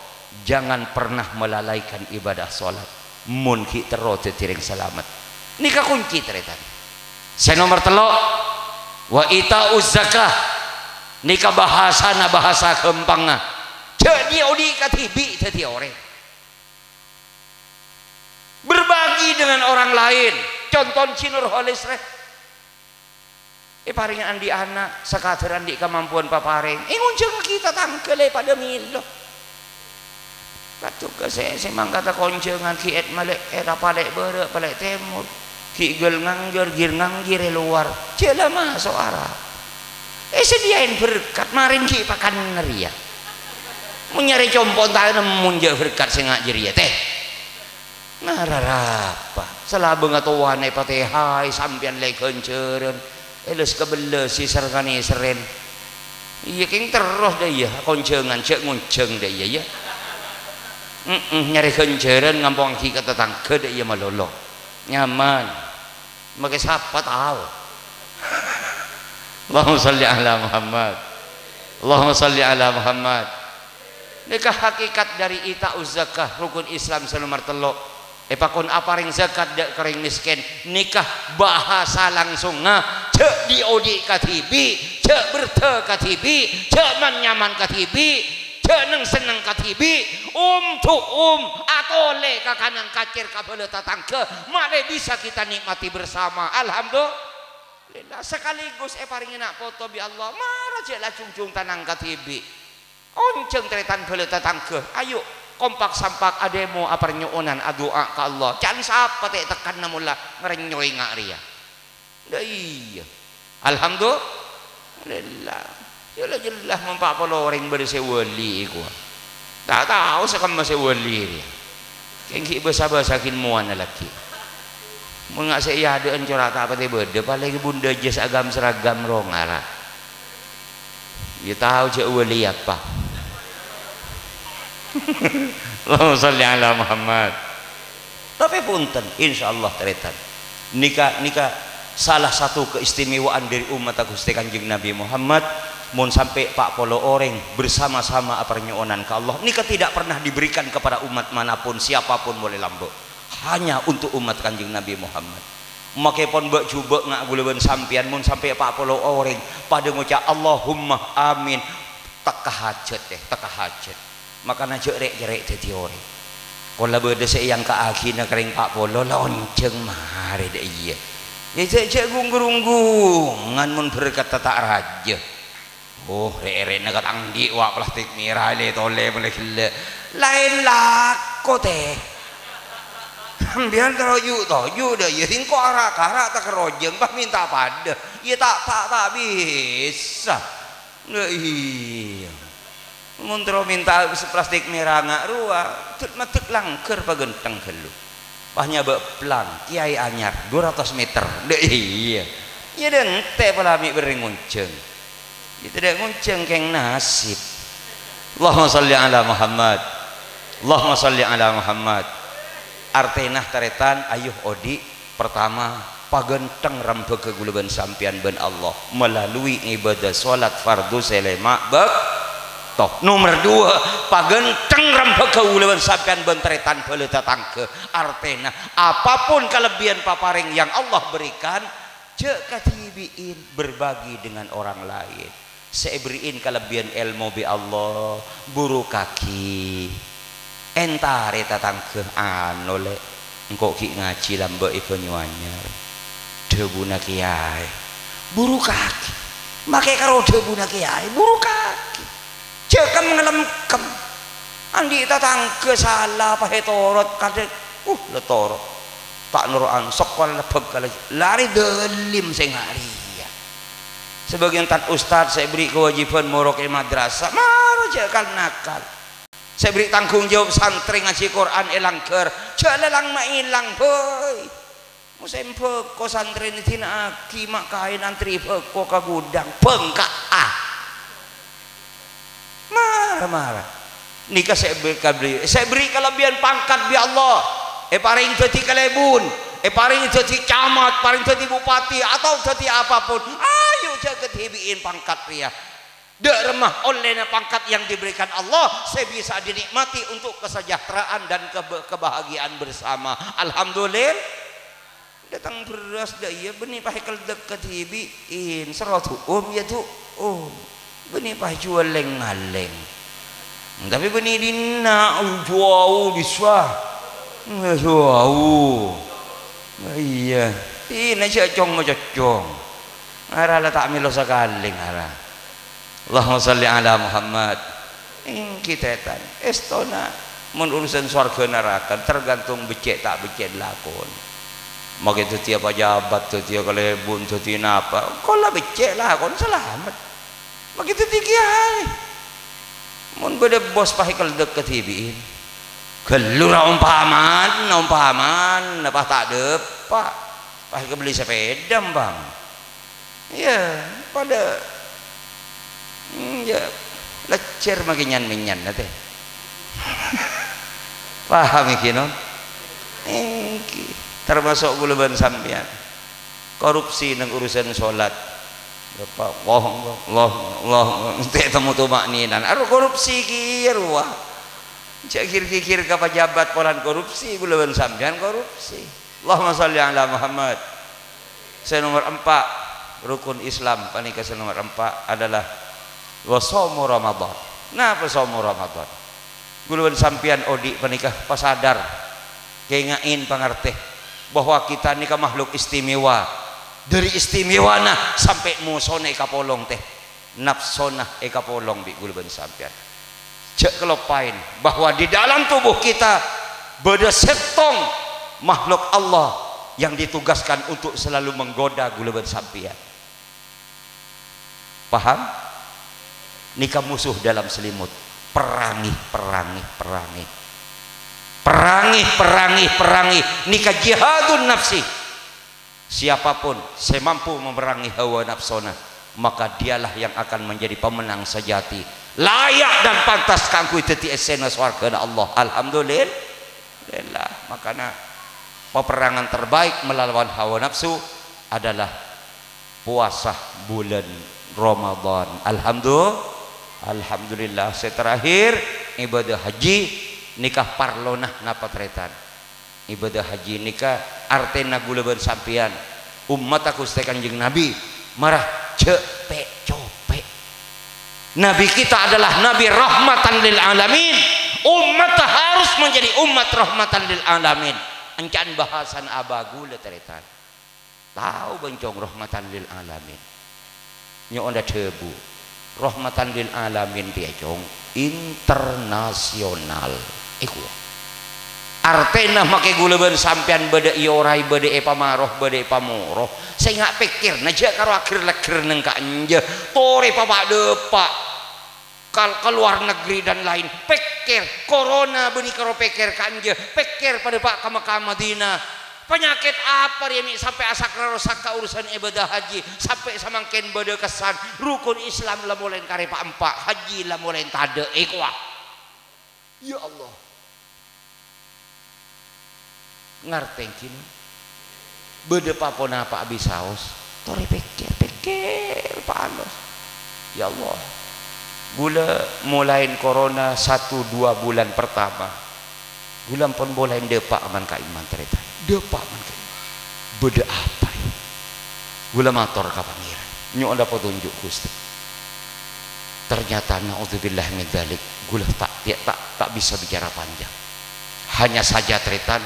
jangan pernah melalaikan ibadah sholat, mon ghi' terro dhâddhi rèng salamet. Nèka konci, tarètan. Sè nomer tello', wa ita'uz zakah. Nèka bhâsana bhâsa ghâmpangnga. Jhâ' dhi'-odhi' kadhibi' dhâddhi orèng. Berbagi dengan orang lain. Conto Jin Nurholis, rè. Èparèngè andi' ana', sakadar andi' kamampowan paparèng, èngonjhângaghi tatangghâ lè padâ mèlo. Kadhuka sè, sè mangkata konjhângan ghi' èt-malè', èra palè' bârâ', palè' tèmor, ghi' ghâl ngangghâr, ghir ngangghir è lowar, jhâ' la maso' arapa. Èsadhiyâin berkat, marèn ghi' pakanna rèya. Mon nyarè compo' ta' nemmo jhâ' berkat sè nga' jârèya, tè. Nararapa, salabângnga towana èpatèhaè sampèyan lè ghânjhârân, èles-kabellesi sareng nèserrèn. Iyâ, kèng terros dâ' iyâ, konjhângan jhâ' ngonjhâng dâ' iyâ, iyâ. Mm-mm, nyarè ghânjhârân ngampongngaghi ka tatangghâ dâ' iyâ malolo. Nyaman. Makè sapa tao. Allahumma shalli ala Muhammad. Allahumma shalli ala Muhammad. Nèka hakikat dhâri ita'uz zakah, rukun Islam sè nomer tello'. Èpakon aparèng zakat dâ' ka orèng mèskèn. Nèka bhâsa langsongnga, jhâ' dhi'-odhi' kadhibi', jhâ' berdhâ kadhibi', jhâ' man-nyaman kadhibi', jhâ' neng-senneng kadhibi'. Um du um, atolè ka kanan kacèr ka bhâlâ tatangghâ, malè bisa kita nikmati bersama. Alhamdulillah. Lillah, sekaligus èparèngè na' poto bi' Allah, mara jhâ' la-, jhungjhung tanang kadhibi'. Onjhâng tarètan bhâlâ tatangghâ, ayo, kompak-sampak adhemo aparnyo'onan adu'a ka Allah. Can sapa tè' tekkanna mola ngarènyoè nga' rèya. Dâ' iyâ. Alhamdulillah. Jhâ' la-, jhâ' la mon pa' polo orèng bâdâ sè wali èkowa. Ta' tao sakamma sè wali rèya. Kèng ghi' bâsa-bâsa ghin mowana lagghi'. Mon nga' sè è adâ'ân cora' ta' patè bâdâ, palèng bundâ jâ' agam-sèragam rong ara. Iyâ tao jhâ' wali apa. Allahumma shalli ala Muhammad. Tapè ponten, insyaallah tarètan. Nèka, nèka salah satu keistimewaan dhâri ommatta Ghustè Kanjeng Nabi Muhammad, mon sampè' pa' polo orèng bersama-sama aparnyo'onan ka Allah. Nèka tidak pernah diberikan kepada umat manapun, siapapun molè lambâ'. Hanya untuk umat Kanjeng Nabi Muhammad. Makè pon bâ' jhubâ' nga' ghulâ bân sampèyan, mon sampè' pa' polo orèng padâ ngoca', "Allahumma amin." Tekka hajhât, è, tekka hajhât. Makana jhâ' rè'-cerrè' dhâddhi orèng. Pola bâdâ sè èangka'aghina ka rèng pa' polo, la onjhâng marè dâ' iyâ. Yâ, jhâ', jhâ' gung-, ghurung-ghurungan mon berkatta ta' rajâ. Oh, rè'-rè'na ka tang andi' wa' plastik mèra lè-tolè molaè ghellâ'. Laèn lako, tè. Sampèyan terro ju'-toju' dâ' iyâ, sèngko' ara'-kara' ta' kerrojâng, pas mènta padâ. Yâ, ta', ta', ta' bisa. Lha iyâ. Mon terro mènta plastik mèra nga' rowa, dâ'-maddâ' langghâr paghântheng ghâllu. Pas nyabâ' plang, kèyaè anyar, dua ratus meter. Lha iyâ. Yâ, dântè' pola mè' bâreng ngonjhâng. Yâ, tadâ' ngonjhâng kèng nasib. Allahumma shalli ala Muhammad. Allahumma shalli ala Muhammad. Artèna, tarètan, ayo odi'. Pertama, paghântheng rembhâghâ ghulâ bân sampèyan bân Allah melalui ibadah sholat fardhu sè lèma' bâkto. Nomer dua, paghântheng rembhâghâ ghulâ bân sampèyan bân tarètan bhâlâ tatangghâ. Artèna, apapun kalebbiyân paparèng yang Allah berikan, jhâ' kadhibi'in, berbagi dengan orang lain. Sè èbherri'in kalebbiyân èlmo bi' Allah, burukaghi. Èntarè tatangghâ, "Ano, Lè', engko' ghi' ngajhi lambâ' è Banyuanyar." Dhâbuna kèyaè, burukaghi. Makè karo dhâbuna kèyaè, burukaghi. Jhâ' kem-ngalem-kem. Andi' tatangghâ sala, pas ètorot, kadhâng, uh, la torot. Ta' noro'an, sokkola lebbhâk ka la-, larè dhâlim sènga' rèya. Sabâgiyân tan ustad sè èbherri' kawâjibhân morok è madrasah, mara jhâ' kal-nakal. Sè èbherri' tanggung jawab santrè ngajhi Qur'an è langghâr, jhâ' lèlang-maèlang, bhâi. Mosèm bhâko santrèna èdina'aghi ma' kaèn antrè bhâko ka ghudhâng, bhângka'a. Mara-mara. Nèka sè èbherri', sè èbherri' kalebbiyân pangkat bi' Allah. Èparèng dhâddhi kalèbun, èparèng dhâddhi camat, parèng dhâddhi bupati, atau dhâddhi apapun. Ayo jhâ' kadhibi'in pangkat rèya. Dâ' remma ollèna pangkat yang diberikan Allah sè bisa dinikmati untuk kesejahteraan dan kebe-, kebahagiaan bersama. Alhamdulillah. Dâteng bherrâs dâ' iyâ, bânnè pas èkelleddhek kadhibi'in, sèrro du'um, yâ du'um. Bânnè pas jhuwâl lèng-ngalèng. Tapè bânnè dinna', jhâu dissa'. Jhâu. Iyâ, dinna' jhâ' cong-ngococcong. Ara la ta' mèlo sakalè, ara. Allahumma shalli ala Muhammad. Èngghi, tarètan. Èstona, mon urusan sowarga naraka, tergantung beccè' ta' beccè' lakon. Makè dhâddhiyâ pajabat, dhâddhiyâ kalèbun, dhâddhi napa, engko' la beccè' lakon, salamet. Makè dhâddhi kèyaè. Mon bâdâ bos pas èkelleddhek kadhibi'in. Ghâllu ra ompamana, ompamana, pas ta' dâpa'. Pas èkabelli sapèda, ompama. Iyâ, padâ, mm, iyâ, lèjjèr makè nyan-mennyan, tè. Paham èngghi, no? Èngghi, termasuk ghulâ bân sampèyan. Korupsi neng urusan sholat. Bapa, Allahu Akbar, Allahu Akbar, Allahu Akbar. Tè' temmo tuma'ninah. Aro korupsi kèya rowa. Jhâ' ghir-ghighir ka pajabat polana korupsi, ghulâ bân sampèyan korupsi. Allahumma shalli ala Muhammad. Sè nomer empa', rukun Islam panèka sè nomer empa' adalah wa shaumu Ramadan. Napa shaumu Ramadan? Ghulâ bân sampèyan odi' panèka pasadar, kènga'è, pangartè bahwa kita nèka makhluk istimewa. Dâri istimewana sampè' mosona èkapolong, tè. Nafsona èkapolong bi' ghulâ bân sampèyan. Jhâ' kaloppaèn bahwa di dalam tubuh kita bâdâ sèttong makhluk Allah yang ditugaskan untuk selalu menggoda ghulâ bân sampèyan. Paham? Nèka musuh dalam selimut. Perangi, perangi, perangi. Perangi, perangi, perangi. Nèka jihadun nafsi. Siapapun sè mampu memerangi hawa nafsona, maka dialah yang akan menjadi pemenang sejati, layak dan pantas kaangghuy dhâddhi èssèna sowargana Allah. Alhamdulillah. Makana, peperangan terbaik melawan hawa nafsu adalah puasa bulan Ramadan. Alhamdulillah. Alhamdulillah. Sè terakhir, ibadah haji nèka parlona napa, tarètan? Ibadah haji nèka artèna ghulâ bân sampèyan, ummatta Ghustè Kanjeng Nabi, mara jhâ' pè'-copè'. Nabi kita adalah Nabi rahmatan lil alamin. Umat harus menjadi umat rahmatan lil alamin. Ènca'na bhâsana abâ' ghulâ, tarètan. Tao bân cong rahmatan lil alamin. Nyo'ona dhâbu, rahmatan lil alamin rèya, cong, internasional. Èkowa. Artèna makè ghulâ bân sampèyan bâdâ èorai, bâdâ èpamaro, bâdâ èpamoro. Sènga' pèkkèrra jhâ' karo aghâr-lèghâr neng ka'anja. Torè pa-, pa-, dâpa'. Kal-, ka luar negeri dan lain. Pèkkèr, corona bânnè karo pèkkèr ka'anja. Pèkkèr padâ pa' ka Mekkah Madinah. Panyakèt apa rèya mè' sampè' asakrarosakka urusan ibadah haji? Sampè' samangkèn bâdâ kessan, rukun Islam la molaè karè pa'-empa', haji la molaè tadâ'. Èkowa. Ya Allah. Ngartè, ènggi, no? Bâdâ pa-ponapa'a bisaos, torè pèkkèr, pèkkèr palos. Ya Allah, ghulâ molaè corona satu dua bulan pertama, ghulâ ampon molaè dâpa' man-ka'imman, tarètan. Dâpa' man-ka'imman. Bâdâ apa, rè? Ghulâ mator ka Pangèran. Nyo'ona patonjhu', Ghustè. Ternyata, naudzubillah min dzalik, ghulâ ta', ta', ta' bisa bicara panjang. Hanya saja, tarètan,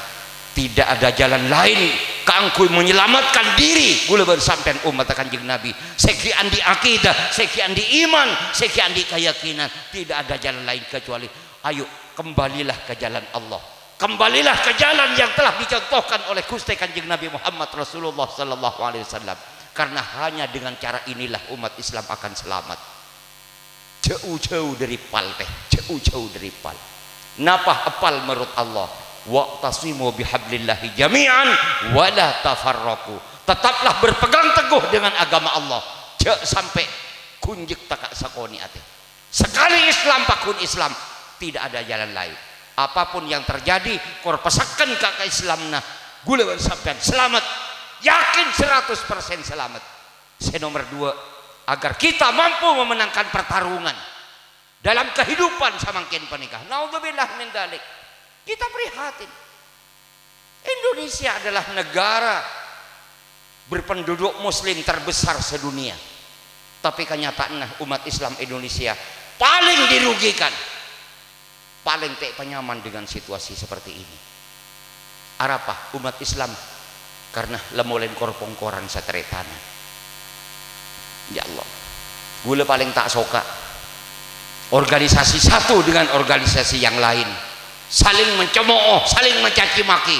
tidak ada jalan lain kaangghuy menyelamatkan diri ghulâ bân sampèyan, umatta Kanjeng Nabi. Sè ghi' andi' akidah, sè ghi' andi' iman, sè ghi' andi' kayakinan. Tidak ada jalan lain kecuali, ayo, kembalilah ke jalan Allah. Kembalilah ke jalan yang telah dicontohkan oleh Ghustè Kanjeng Nabi Muhammad Rasulullah sallallahu alaihi wasallam. Karena hanya dengan cara inilah umat Islam akan selamat. Jhâu-jhâu dâri pal, tè. Jhâu-jhâu dâri pal. Napa pal menurut Allah? "Wa'tasimu bihablillahi jami'an wa la tafarraqu." Tetaplah berpegang teguh dengan agama Allah. Jhâ' sampè' ghunjek taka' sakonè' atè. Sekali Islam, pagghun Islam, tidak ada jalan lain. Apapun yang terjadi, kor pasaken ka, ka Islamna, ghulâ bân sampèyan selamat. Yakin seratus persen selamat. Sè nomer dua, agar kita mampu memenangkan pertarungan dalam kehidupan samangkèn panèka. Naudzubillah min dzalik. Kita prihatin. Indonesia adalah negara berpenduduk muslim terbesar sedunia. Tapè kanyataanna umat Islam Indonesia paling dirugikan. Paling ta' panyaman dengan situasi seperti ini. Arapa umat Islam? Karena la molaè kor-pongkoran sataretanan. Ya Allah, ghulâ paling ta' soka organisasi satu dengan organisasi yang lain saling mencemo'o, saling mencaci maki,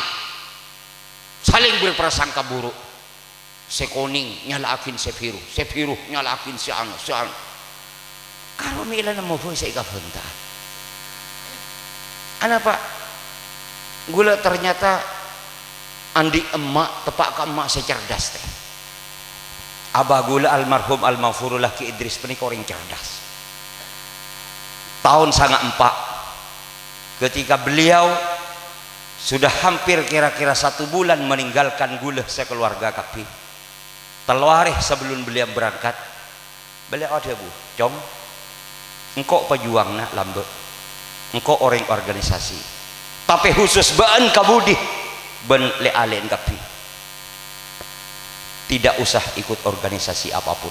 saling berprasangka buruk. Sè konèng nyala'aghin sè bhiru, sè bhiru nyala'aghin sè anu, sè anu. Karo mè' la nemmo bhâi sè èkabhânta. Anapa? Ghulâ ternyata andi' emma', teppa' ka emma' sè cerdas, tè. Abah ghulâ almarhum almaghfurullah Ki Idris panèka orèng cerdas. Taon sanga empa', ketika beliau sudah hampir kira-kira satu bulan meninggalkan ghulâ sakeluarga kabbhi, tello arè sabellun beliau berangkat, beliau adhâbu, "Cong, engko' pajuwang, na', lambâ'. Engko' orèng organisasi. Tapè husus bâ'ân ka budi bân lè-alè'en kabbhi. Tidak usah ikut organisasi apapun.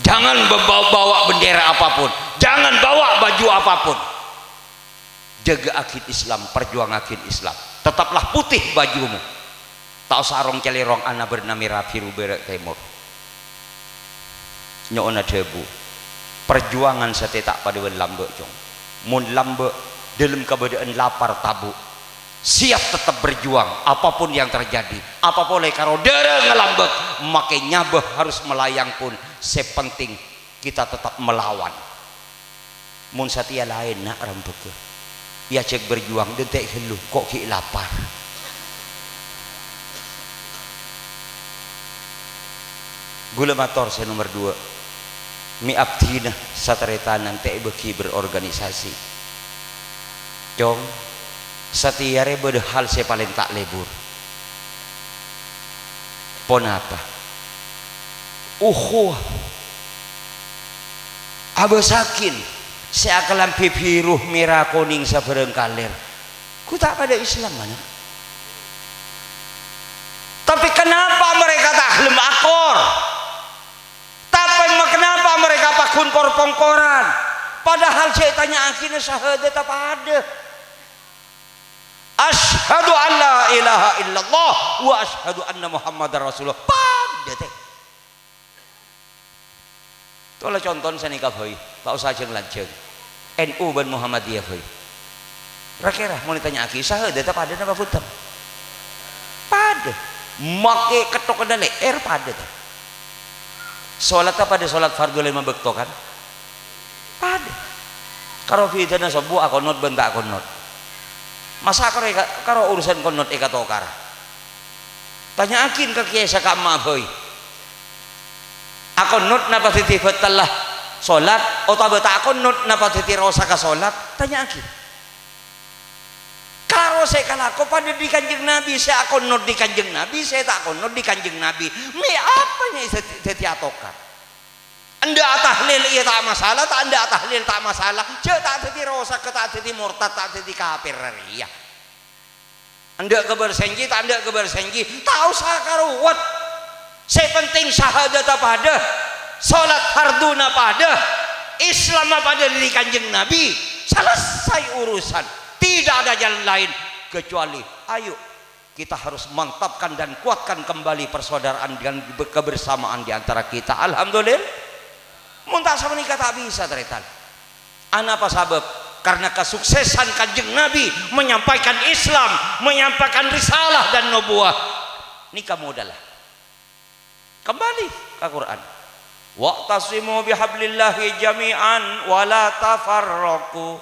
Jangan bawa-bawa bendera apapun. Jangan bawa baju apapun. Jâgâ'âghin Islam, parjuwangaghin Islam. Tetaplah putih bajumu. Ta' osa rong-calèrong ana bârna mèra bhiru bârâ' tèmor." Nyo'ona dhâbu, parjuwangan satèya ta' padâ bân lambâ', Cong. Mon lambâ', dâlem kabâdâ'ân lapar tabu', siap tetep berjuang, apapun yang terjadi. Apa polè karo dârâ ngalambâ', makè nyabâ harus melayang pun. Sè penting, kita tetap melawan. Mon satèya laèn, na', rambâghâ. Èajhâk berjuang, dântè' ghâllu, ko' ghi' lapar. Ghulâ mator sè nomer dua, mè' abdhina sataretanan ta' èbâghi berorganisasi. Cong, satèya rè bâdâ hal sè palèng ta' lebur. Ponapa? Ukhuwah. Abâsaghin sè akalambhi bhiru, mèra, konèng, sabârâng kalèr. Ghu ta' padâ Islam, ana'. Tapè kenapa mereka ta' ghellem akor? Tapè ma-, kenapa mereka pagghun kor-pongkoran? Padahal sè ètanya'aghina sahadatta padâ. "Asyhadu an la ilaha illallah wa asyhadu anna Muhammadar Rasulullah." Padâ, tè. Tola conton sanèka bhâi, ta' osa jhâng-lanjhâng. N U bân Muhammadiyah bhâi. Ra-kèra mon ètanya'aghi, sahadatta padâ napa bhunten? Padâ. Makè kettokanna lè'èr padâ, tè. Sholatta padâ sholat fardhu lèma bâkto, kan? Padâ. Karo bidhâna sobbhu akonot bân ta' akonot. Masa' karo èka-, karo urusan konot èkatokara? Tanya'aghin ka kèyaè sè ka'emma bhâi. Akonot napa dhâddhi bhâtalla sholat, otabâ ta' akonot napa dhâddhi rosagghâ sholat? Tanya'aghin. Karo sè èkalako padâ dhi Kanjeng Nabi, sè akonot dhi Kanjeng Nabi, sè ta' akonot dhi Kanjeng Nabi. Mè' apa mè' dhâddhi, dhâddhi atokar? Endâ' atahlil iyâ ta' masalah, ta' endâ' atahlil ta' masalah. Jhâ' ta' dhâddhi rosagghâ, ta' dhâddhi mortad, ta' dhâddhi kafir rèya. Endâ' kabâr sènji, ta' endâ' kabâr sènji, ta' osa karuwet. Sè penting sahadatta padâ, sholat fardhuna padâ, Islamma padâ dhi Kanjeng Nabi, selesai urusan. Tidak ada jalan lain kecuali, ayo, kita harus mantapkan dan kuatkan kembali persaudaraan dan kebersamaan di antara kita. Alhamdulillah. Mon ta' sapanèka ta' bisa, tarètan. Anapa sabâb? Karena kesuksesan Kanjeng Nabi menyampaikan Islam, menyampaikan risalah dan nubuwah. Nèka modalla. Kembali ka Quran. "Wa'tasimu bihablillahi jami'an wa la tafarraqu.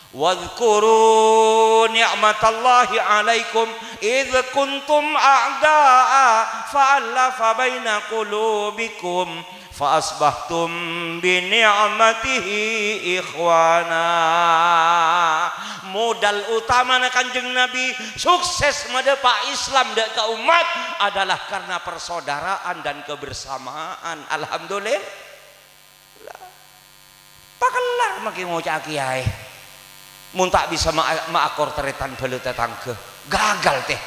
Wadhkuru ni'matallahi 'alaikum idh kuntum a'da'a fa'allafa baina qulubikum fa asbahtum bi ni'matihi ikhwana." Modal utamana Kanjeng Nabi sukses madhâpa' Islam dâ' ka ommat adalah karena persaudaraan dan kebersamaan. Alhamdulillah. Pakellar makè ngoca'a kèyaè. Mon ta' bisa ma-, maakor tarètan bhâlâ tatangghâ, gagal, tè.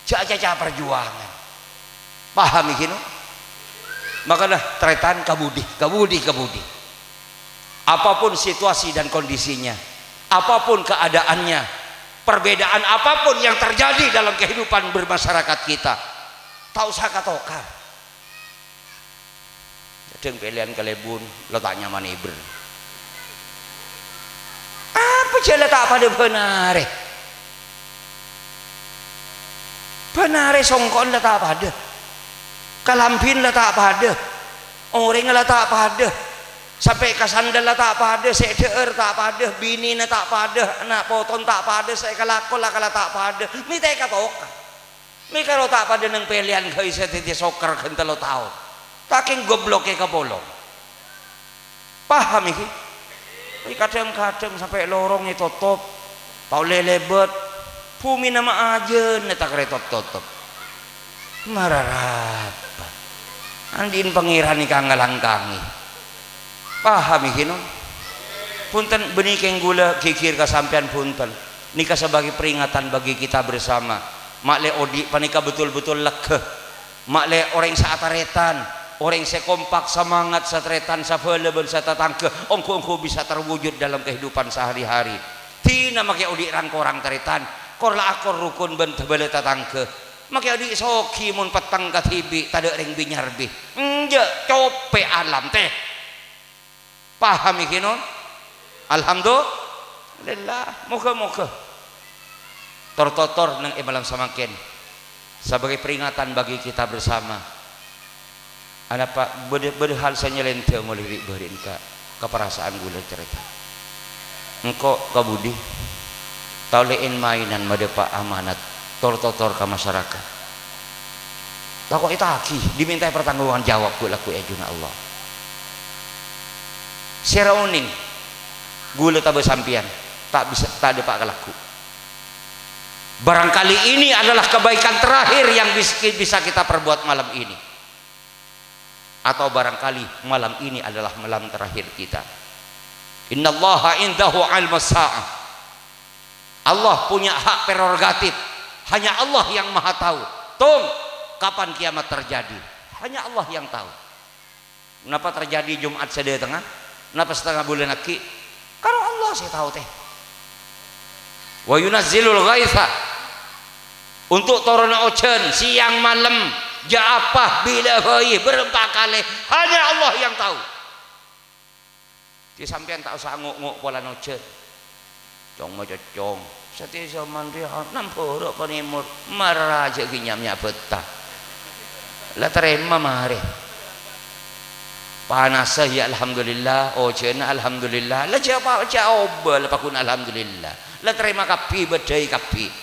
Jhâ' acaca parjuwangan. Paham, ghi, no? Makana tarètan kabudi, kabudi, kabudi. Apapun situasi dan kondisinya, apapun keadaannya, perbedaan apapun yang terjadi dalam kehidupan bermasyarakat kita, ta' osa katokar. Kadhâng pèlèyan kalèbun, la ta' nyaman èbher. Apa jhâ' la ta' padâ bân arè? Bân arè songko'na la ta' padâ. Kalambhina la ta' padâ. Orèngnga la ta' padâ. Sampè' ka sandal la ta' padâ, sè dhâ'âr ta' padâ, binèna ta' padâ, ana' potona ta' padâ, sè kalako la kala ta' padâ. Mè' ta' èkatokar. Mè' karo ta' padâ neng pèlèyan ghâi sè dhâddhi sokèr ghân tello taon. Ta' kèng goblok è kapolong. Paham, ghi? Wi, kadhâng-kadhâng sampè' lorong ètotop. Ta' ollè lèbât. Bhumina ma' ajân ètakarè tot-totop. Mararapa. Andi'in Pangèran èkangalangkangè. Paham, ghi, no? Bhunten, bânnè kèng ghulâ ghighir ka sampèyan, bhunten. Nèka sebagai peringatan bagi kita bersama. Ma'lè odi' panèka betul-betul lega. Ma'lè orèng sè atarètan, orèng sè kompak, semangat, satarètan, sabhâlâ bân satatangghâ, ongghu-ongghu bisa terwujud dalam kehidupan sehari-hari. Dina makè odi' rang-korang tarètan, kor-laakor rokon bân bhâlâ tatangghâ. Makè odi' soghi mon petteng kadhibi', tadâ' rèng bi-nyarbi. Enjâ', copè alam, tè. Paham, ghi, no? Alhamdulillah. Moghâ-moghâ tor-totor neng è malem samangkèn sebagai peringatan bagi kita bersama. Anapa bâdâ, bâdâ hal sè nyalèndhâng ollè ri'-bâri'na ka, ka parasaan ghulâ carèta. Engko' kabudi, ta' ollè èn-maènan madhâpa' amanat tor-totor ka masyarakat. Tako' ètagi, dimèntaè pertanggungjawaban ghu'-lagghu' è ajunanna Allah. Sèra onèng, ghulâ tabâ sampèyan, ta' bisa, ta' dâpa' ka lagghu'. Barangkali ini adalah kebaikan terakhir yang bis-, bisa kita perbuat malam ini. Atau barangkali malam ini adalah malam terakhir kita. Innallaha indahu ilmus sa'ah. Allah punya hak prerogatif. Hanya Allah yang Maha Tahu. Tong, kapan kiamat terjadi? Hanya Allah yang tahu. Napa terjadi Jumat sè dâtengnga? Napa satengnga bulân aghi'? Karo Allah sè tao, tè. "Wa yunazzilul ghaitsa." Untuk toronna ojhân, sèyang malem, jhâ' apa, bilâ bhâi, bârâmpa kalè, hanya Allah yang tahu. Dhi sampèyan ta' osa ngo'-ngo' polana ojhân. Cong macocong. Satèya jaman rèya nambhârâ' panemor, mara jhâ' ghi' nya'-nya' bhâta. La tarèma marè. Panassa, ya alhamdulillah, ojhânna alhamdulillah. La jhâ' apa, jhâ' obâ la paggun alhamdulillah. La tarèma kabbhi, bâddhâi kabbhi.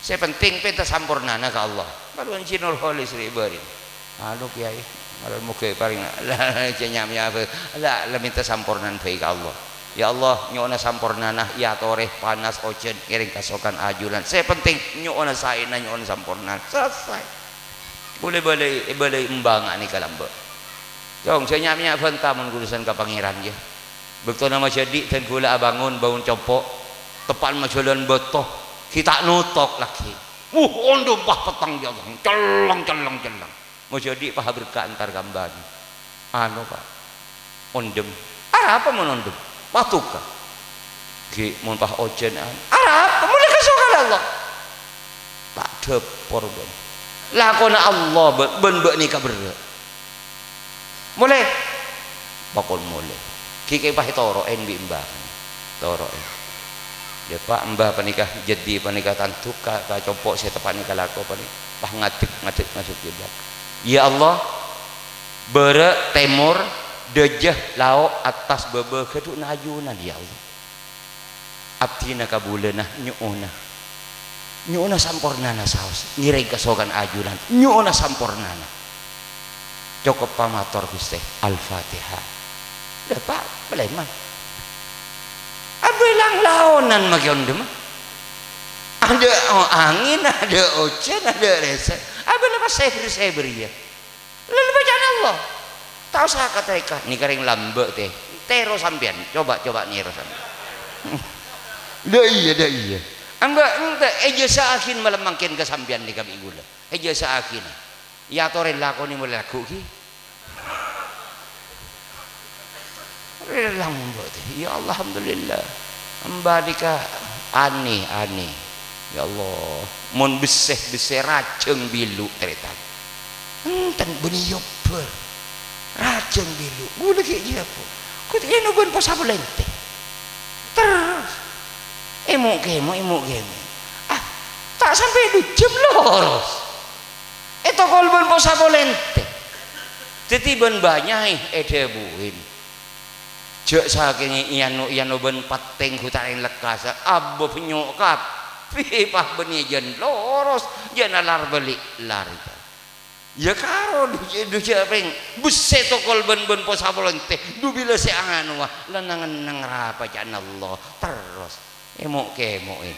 Sè penting pènta sampornana ka Allah. Kalu Haji Nurholis rè' bâri'. Anu, Kèyaè, mara moghâ èparèng. La, jhâ' nya'-nya' bhâi. La, la mènta sampornana bhâi ka Allah. Ya Allah, nyo'ona sampornana, èyatorè panas, ojhân, ngèrèng kasokan ajunan. Sè penting, nyo'ona saèna, nyo'ona sampornana. Selesai. Bulâ bâlâi, bâlâi embangnga nèka lambâ'. Cong, jhâ' nya'-nya' bhânta mon urusan ka Pangèran, yâ. Bâktona majhâdhi' dân ghulâ abângon, bângon compo', teppa'na majhâlân bâto, ghi' ta' notok laghi. Wuh, ondhem pas petteng, ya Allah, celleng, celleng, celleng. Majhâdhi' pas aberka' entar ka embâna. Anu, Pak, ondhem. Arapa mon ondhem? Pas duka. Ghi' mon pas ojhân, anu. Arapa? Molaè kasokan Allah. Ta' dhâpor, bân. Lakona Allah, bân, bân bâ'na nèka berrâ'. Molè. Pakon molè. Ghi' kèng pas ètoro'è bi' embâ. Toro'è. Dâpa' embâ panèka, jhâdhi panèka tanto ka, ka compo' sè teppa' nèka lako panèka. Pas ngadek, ngadek, ngadek kiblat. Ya Allah, bârâ', tèmor, dâjâ, lao', attas, bâbâ, ghâdhuwânna ajunan, ya Allah. Abdhina kabulâna nyo'ona. Nyo'ona sampornana saos, ngèrèng kasokan ajunan, nyo'ona sampornana. Cokop pamator, Ghustè. Al-Fatihah. Dâpa', palèman. Abâ' lang-laonan makè ondhem. Adâ' o-, angèn, adâ' ojhân, adâ' rèsè. Abâ' la pas sèbâr-sèbâr, iyâ. Lalu bâcaan Allah. Ta' osa ka-, teka. Nèka rèng lambâ', tè. Tèro sampèyan. Coba, coba nèro sampèyan. Dâ' iyâ, dâ' iyâ. Amba' ente, èjhâsa'aghin malem mangkèn ka sampèyan nèka bi' ghulâ. Èjhâsa'aghin. Èyatorè lakonè molè lagghu' ghi. Rèlang, Mbok, tè. Ya Allah, alhamdulillah. Amba' nèka anè, anè. Ya Allah, mon bessè, bessè rajâng bilu', tarètan. Enten bânnè yobbhâr. Rajâng bilu'. Ghulâ ghi' jhâ' apa? Kok èno bân posa polèntè. Terros. Èmo'-kèmo', èmo'-kèmo'. Ah, ta' sampè' du jhâm loros. Ètokol bân posa polèntè. Dhâddhi bân bânnya'è èdhâbuwin. Jhâ' sakèngè èyano-èyano bân pettèng ghuta'èng lekkasa, abâ bennyo' kabbhi pas bânnè jân loros, jân alar bâli' lar. Iyâ karo du-, du-, jhâ' pèng bessè tokol bân, bân posa polèntè, du bilâ sè anowa, la nang-enneng ra bâcaan Allah, terros. Èmo'-kèmo'è.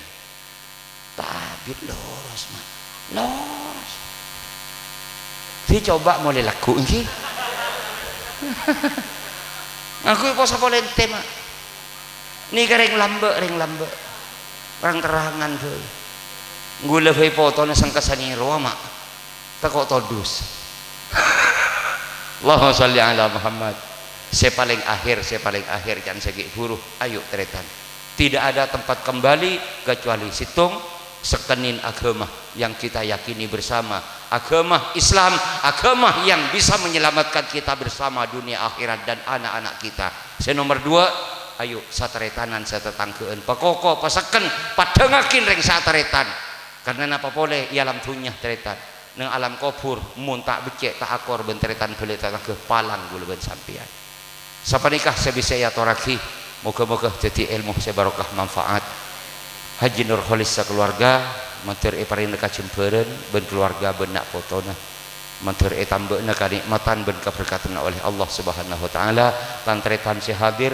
Tabit loros, Ma'. Loros. Dhi coba molè lagghu', ènggi. Ngangghuy posa polèntè, Ma'. Nèka rèng lambâ', rèng lambâ'. Rang-terrangan bhâi. Ghulâ bhâi potona sengkassanè rowa, Ma'. Tako' todus. Allahumma shalli ala Muhammad. Sè palèng akhèr, sè palèng akhèr, can sè ghi' buru. Ayo, tarètan. Tidak ada tempat kembali kecuali sèttong, sèkennèn aghâma yang kita yakini bersama. Aghâma Islam, aghâma yang bisa menyelamatkan kita bersama dunia akhirat dan anak-anak kita. Sè nomer duwâ', ayo, satarètanan, satatangghâ'ân, pakoko, pasekken, paddhângaghin rèng satarètan. Karna napa polè è alam dhunnya, tarètan? Neng alam kobhur, mon ta' beccè', ta' akor bân tarètan bhâlâ tatangghâ, palang ghulâ bân sampèyan. Sapanèka sè bisa èyatorraghi, moghâ-moghâ dhâddhi èlmo sè barokah manfaat. Haji Nurholis sakalowarga, mandhâr èparèngana kajembhârân bân kalowarga bân na' potona. Mandhâr ètambâ'âna kanè'matan bân kaberkadhânna oleh Allah Subhanahu wa Ta'ala, tan-tarètan sè hadir,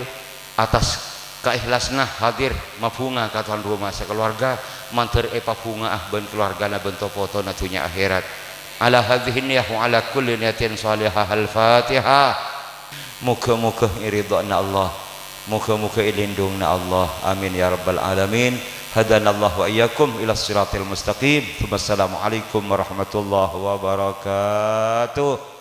atas kaèhlasanna hadir mabhunga ka towan roma sakalowarga, mandhâr èpabhunga'a bân kalowargana bân to-potona dhunnya akhèrat. Ala hadzihin niyah wa ala kulli niyatin shalihah. Al-Fatihah. Moghâ-moghâ èridhâna Allah. Moghâ-moghâ èlindhungana Allah. Amin ya rabbal alamin. Hadanallahu wa iyyakum ila siratil mustaqim. Tsummassalamualaikum warahmatullahi wabarakatuh.